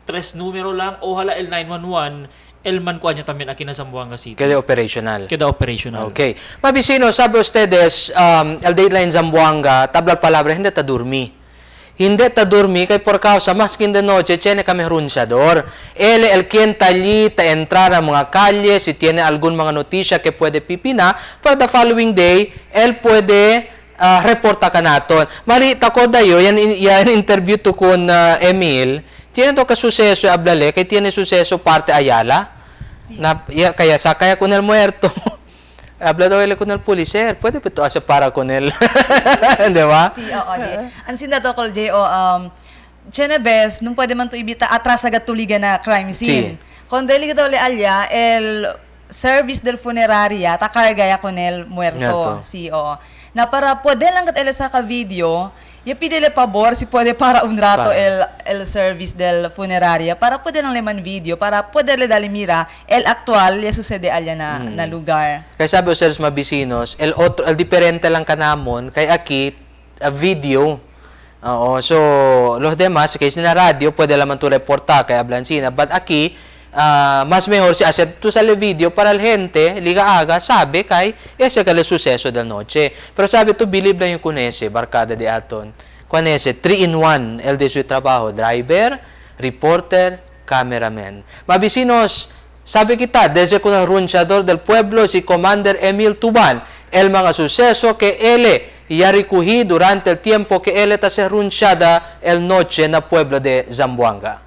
tres numero lang ohala el 911 el man kuha niya también aquí na Zamboanga City. Queda operational. Queda operational. Okay. Mabisino, sabi ustedes, el Dateline Zamboanga, tabla palabra, hindi ta durmi. Hindi ta durmi kay por causa, maskin de noche, tiene kami runchador. El quien talli, ta entrar a mga kalye, si tiene algún mga noticia que puede pipina, for the following day, el puede reporta ka naton. Mari, tako dayo, yan interview to con Emil, tiene to ka suceso ablale kay tiene suceso parte Ayala. Sí. Na ya, kaya sakaya con el muerto. Habla daw con el policer. Pwede pa to asa para con el. Di ba? Sí, oo, di. Ang sindato ko J.O. Chenebes, nung pwede man to ibita atras agad tuliga na crime scene. Sí. Kung deli ka daw alya, el service del funeraria, takargaya con el muerto. Sí, oo. Na para pwede lang kat el sa ka video, ya pídele pabor si pwede para un rato el service del funeraria para pwede lang leman video para pwede le dali mira el actual ya sucede alya na, na lugar. Kaya sabi ustedes mabisinos, el otro el diferente lang kanamon kay aki a video. Oo, so los demás kay na radio pwede laman tu reporta kay Ablancina, but aki mas mejor si hacer tu sale video para el gente liga aga sabe kay ese kale suceso del noche. Pero sabi tu believe lang yung kunese barkada de aton. Kunese 3 in 1 el de su trabajo, driver, reporter, cameraman. Mabisinos, sabi kita desde con el runchador del pueblo si Commander Emil Tuban, el mga suceso que él ya recogí durante el tiempo que él está se runchada el noche na pueblo de Zamboanga.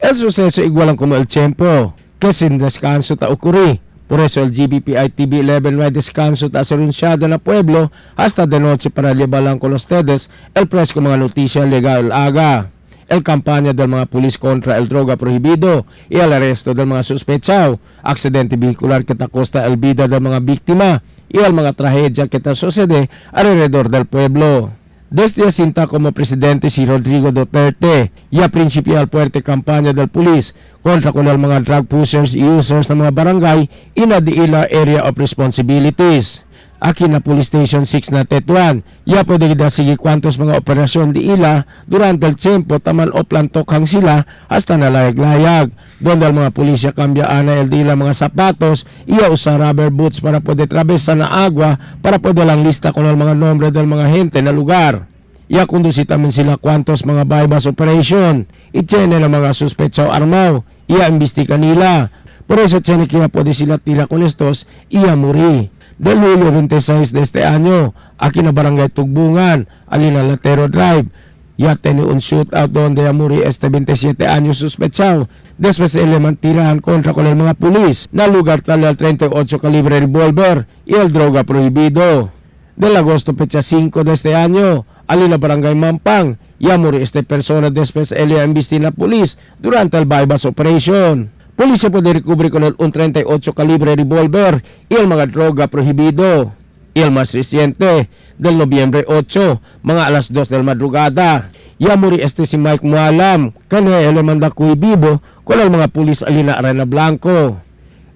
El suceso igualan como el tiempo, que sin descanso ta ocurrí. Por eso el GBPI TV11 no hay descanso ta anunciado na pueblo hasta de noche para llevarlan con ustedes el fresco mga noticia legal aga. El campaña del mga pulis contra el droga prohibido y el arresto del mga suspechao, aksidente vehicular que ta costa el vida del mga biktima y el mga tragedia que ta sucede alrededor del pueblo. Desde cinta como presidente si Rodrigo Duterte, ya principial fuerte campaña del pulis kontra con el mga drug pushers y users ng mga barangay in the ila area of responsibilities. Aki na Police Station 6 na Tetuan, ya pwede kita sige cuantos mga operasyon di ila durante el tiempo taman o plantokhang sila hasta nalayag-layag. Donde el mga pulisya cambia ana el di ila mga sapatos, iya usa rubber boots para pwede travesa na agua para pwede lang lista con el mga nombre del mga gente na lugar. Ya conduci tamen sila cuantos mga bypass operation. Itsene ng mga suspetsaw armaw. Iya imbestiga nila. Por eso tiene que pwede sila tira con estos iya muri. Del Julio 26 de este año, aquí na Barangay Tugbungan, Alina Latero Drive. Ya tiene un shootout donde ya muri este 27 años suspechado. Después se le mantirahan contra con el mga pulis na lugar tal al 38 calibre revolver y el droga prohibido. Del agosto fecha 5 de este año, Alina Barangay Mampang, ya muri este persona después ele investi na pulis durante el bypass operation. Policía puede recubrir con el un 38 calibre revolver y el mga droga prohibido. Y el más reciente, del nobyembre 8, mga alas 2 del madrugada. Ya muri este si Mike Mualam, kanya ele manda kuy bibo con el mga pulis alina Arena Blanco.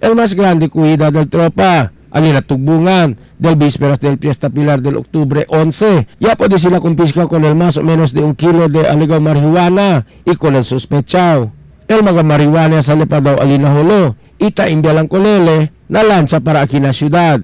El más grande cuida del tropa, alina Tugbungan, del vísperas del Fiesta Pilar del octubre 11. Ya puede sila kumpiska con el más o menos de 1 kilo de aligaw marihuana y con el sospechao. El mga marihuana sa pa daw alina hulo, ita imbialang kolele na lansa para aquí na syudad.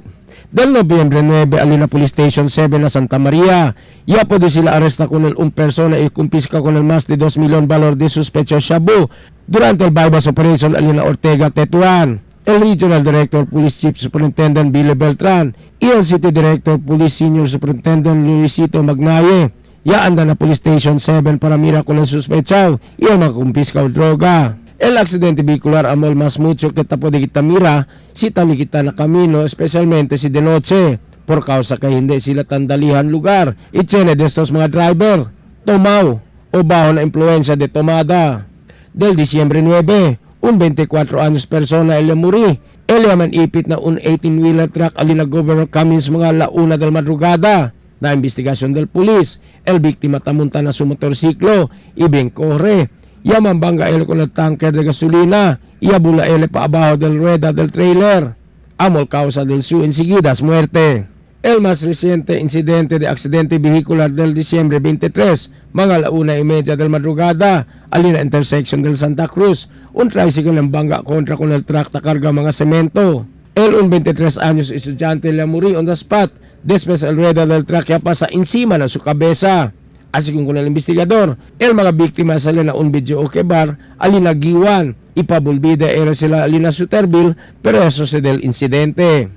Del nobyembre 9 alina Police Station 7 na Santa Maria. Ya pwede sila aresta con el un persona y kumpiska con el más de 2 milyon valor de sospecho shabu durante el bypass operation alina Ortega Tetuan. El Regional Director Police Chief Superintendent Billy Beltran y el City Director Police Senior Superintendent Luisito Magnaye. Ya anda na Police Station 7 para mira con el suspechao y el mga kumpiska o droga. El aksidente vehicular amol mas mucho que tapo de kita mira si tali kita na camino, especialmente si de noche, por causa kay hindi sila tandalihan lugar. Itsene de estos mga driver, tomaw o baho na impluensya de tomada. Del Disyembre 9, un 24 años persona ele muri. Ele man ipit na un 18-wheeler truck alina Governor Cummins mga launa del madrugada. Na investigasyon del pulis, el biktima tamunta na su motorsiklo, ibing corre. Yaman bangga ele con el tanker de gasolina, iabula ele pa abajo del rueda del trailer. Amol causa del su enseguida muerte. El más reciente incidente de accidente vehicular del diciembre 23, mga 1:30 del madrugada, alina intersection del Santa Cruz, un tricycle ng bangga kontra con el truck ta karga mga semento. El un 23 años estudiante le muri on the spot, después el rueda del truck ya pasa encima na su cabeza. Así con el investigador, el mga biktima sale na un video okay bar, alina giwan, ipabulbida era sila alina Suterville, pero eso se del incidente.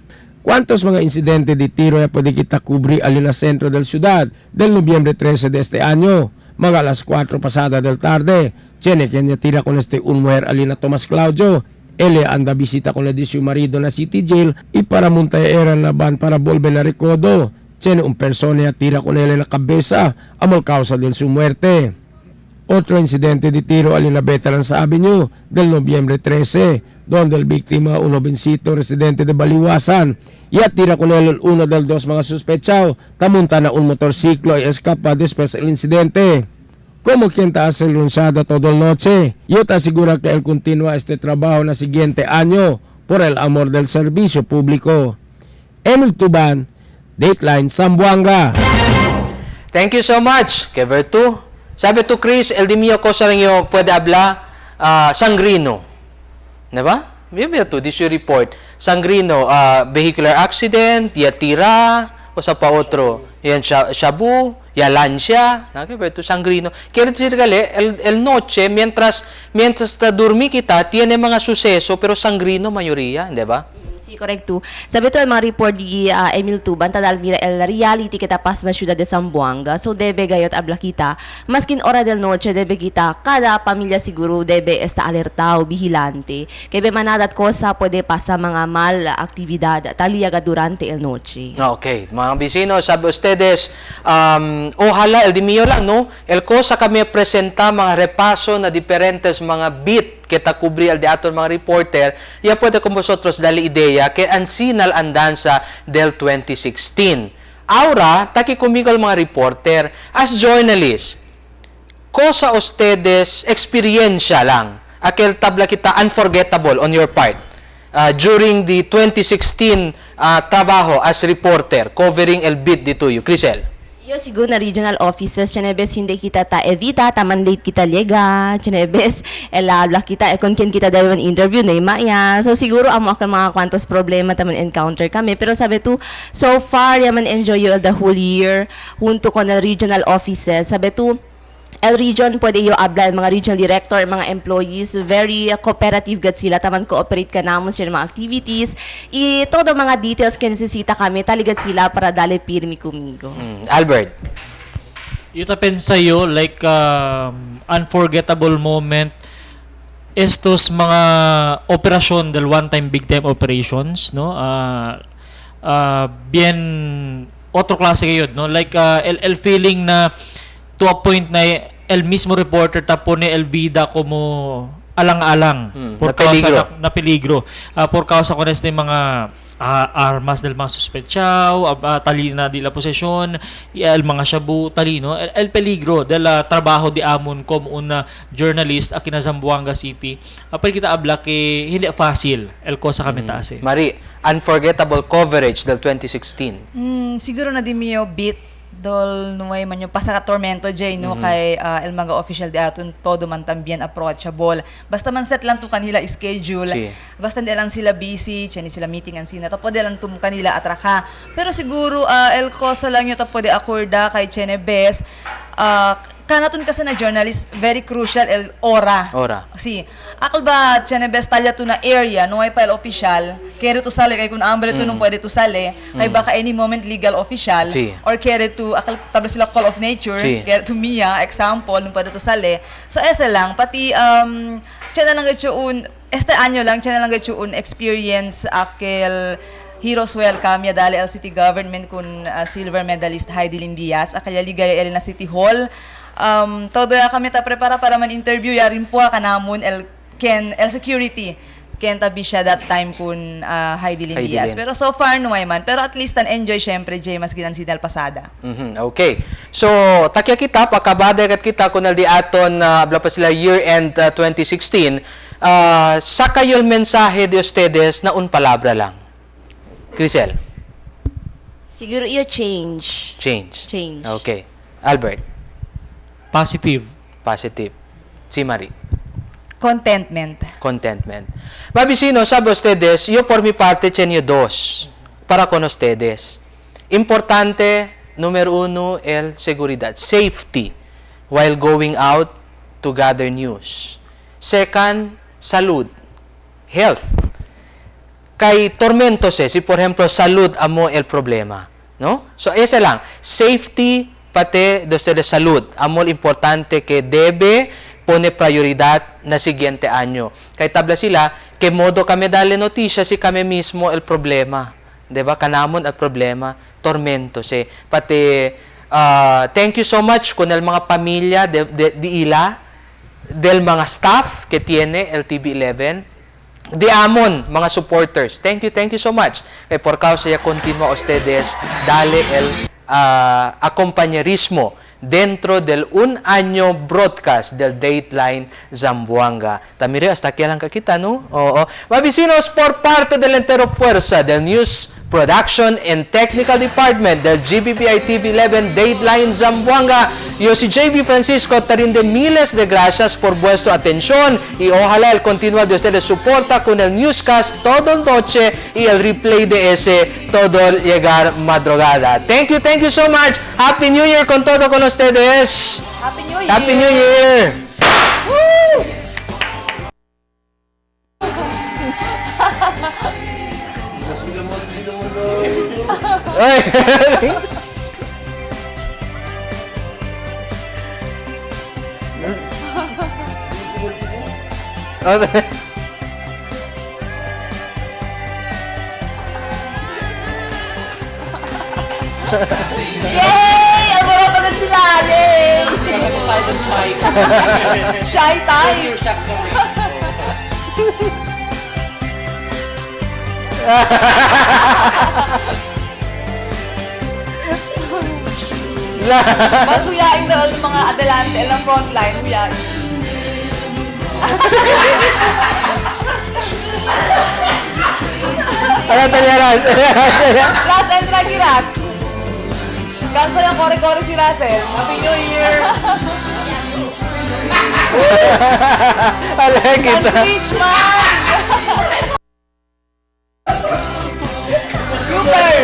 ¿Cuántos mga incidente de tiro ya puede kita cubrir alina centro del ciudad del noviembre 13 de este año? Mga alas 4 pasada del tarde, tiene quien ya tira con este un mujer alina Tomás Claudio. Ele anda visita con la de su marido na City Jail y para montar era na van para volver na recodo. Tiene un persona tira con él en la cabeza, amol causa de su muerte. Otro incidente de tiro alina Veterans Avenue del noviembre 13, donde el víctima, un jovencito residente de Baliwasan, ya tira con él uno del dos mga sospechado, tamunta na un motorciclo y escapa después del incidente. Como quien ta hace lunsada todo el noche, yo te aseguro que él continúa este trabajo na siguiente año por el amor del servicio público. Emil Tuban, Dateline Zamboanga. Thank you so much, Kevertu. Sabi to Chris, el di mio cosa rin yo puede habla sangrino. Diba? Bibi to, this your report. Sangrino, vehicular accident, ya tira, o sa pa otro. Yan shabu, ya lansya, na Kevertu, sangrino. Quiere decir gali, el noche, mientras ta dormi kita, tiene mga suceso, pero sangrino mayoría, di ba? Sí, Sí, correcto. Sabi to el mga report di Emil Tuban, tadal mira el reality kita pasa na ciudad de Zamboanga. So debe gayot abla kita. Maskin hora del noche debe kita, cada pamilya siguro debe esta alerta o vigilante. Kay be manadat cosa puede pasa mga mal actividad taliaga durante el noche. Okay, mga bisino, sabi ustedes, ojalá, el di mío lang, no? El cosa kami presenta mga repaso na diferentes mga beat que ta cubri al de aton mga reporter, ya puede con vosotros darle idea que ansinal andanza del 2016. Ahora, taki conmigo al mga reporter, as journalist, cosa ustedes experiencia lang, aquel tabla kita unforgettable on your part during the 2016 trabajo as reporter covering el beat dito you, Crisel. Yo siguro na regional offices, tsanebes hindi kita ta evita, taman late kita lega, tsanebes el habla kita, el con quien kita debe man interview na maya. So siguro amo akang mga kwantos problema taman encounter kami. Pero sabi tu, so far yaman enjoy yo the whole year junto con el regional offices. Sabi tu, el region pwede yo habla el mga regional director, mga employees, very cooperative gad sila, taman cooperate ka namon sila mga activities. Y todo mga details que necesita kami, taligad sila para dale pirmi conmigo. Albert. Yo ta pensa yo like unforgettable moment estos mga operasyon del one time big time operations, no? Bien otro klase kayo, no? Like el feeling na to a point na el mismo reporter ta pone el vida como alang-alang por na causa peligro. na peligro. Por causa con este mga armas del mga suspechao, tali na di la posesyon, el mga shabu, tali, no? El peligro del trabajo di amon como una journalist aquí na Zamboanga City. Pero kita habla que hindi fácil el cosa kami taas eh. Marie, unforgettable coverage del 2016. Siguro na di mio beat dol nuay man yung pasa ka tormento jay no kay el mga official di aton todo man tambien approachable basta man set lang to kanila schedule. Sí. Basta hindi lang sila busy chani sila meeting ang sina tapo lang tum kanila atraka pero siguro el cosa lang yung tapo de acorda kay Chenebes kanaton kasi na journalist very crucial el ora. Ora. Si, akal ba Chenebes talya to na area no ay pa el official, kere to sale kay kun ambre to nung pwede to sale, kay baka any moment legal official Si. or kere to akal tabla sila call of nature, Si. kere to Mia example nung pwede to sale. So esa lang pati tiyan na lang un este año lang tiyan na lang un experience akel Heroes Welcome ya dali el City Government kun silver medalist Heidi Lynn Diaz akal ligaya el na City Hall. Todo ya kami ta prepara para man interview ya rin po kanamon el ken el security ken tabi siya that time kun Heidi Lynn Heidi Diaz. Lynn. Pero so far nuay man. Pero at least an enjoy syempre Jay mas ginan sidal pasada. Okay. So, takya kita, pakabada kat kita kung di aton abla pa sila year end 2016, sa kayo el mensahe de ustedes na un palabra lang. Crisel, Siguro iyo change. change. Change. Okay. Albert. Positive. Positive. Si Marie. Contentment. Contentment. Mabisino, sabi ustedes, yo por mi parte tengo dos para con ustedes. Importante, número uno, el seguridad, safety while going out to gather news. Second, salud, health. Kay tormentos si por ejemplo, salud amo el problema, no? So ese lang, safety pati de ustedes salud, amo el importante que debe pone prioridad na siguiente año. Kay tabla sila, que modo kami dale noticia si kami mismo el problema. 'Di ba? Kanamon al problema, tormentos eh. Pati thank you so much con el mga pamilya de ila, del mga staff que tiene el TV11. Di amon, mga supporters. Thank you so much. Kay por causa ya continua ustedes, dale el acompañerismo dentro del un año broadcast del Dateline Zamboanga. Tamire, hasta aquí lang kakita, no? Oo. Mabisinos, por parte del entero fuerza del News Production and Technical Department del GBPI TV 11 Dateline Zamboanga, yo si JB Francisco te rinde miles de gracias por vuestra atención y ojalá el continuo de ustedes soporta con el newscast todo noche y el replay de ese todo el llegar madrugada. Thank you so much. Happy New Year con todo con ustedes. Happy New Year. Happy New Year. Woo! Ay! Okay. Yay! Alboroto agad sila! Yay! Silent mic. Shy type! Mas huyain daw ang mga adelante, ang frontline, huyain. Ano talyeras? Last and lagi, Ras. Cancel ang kore-kore si Russell. Happy New Year! Alay kita. Switch man! Super!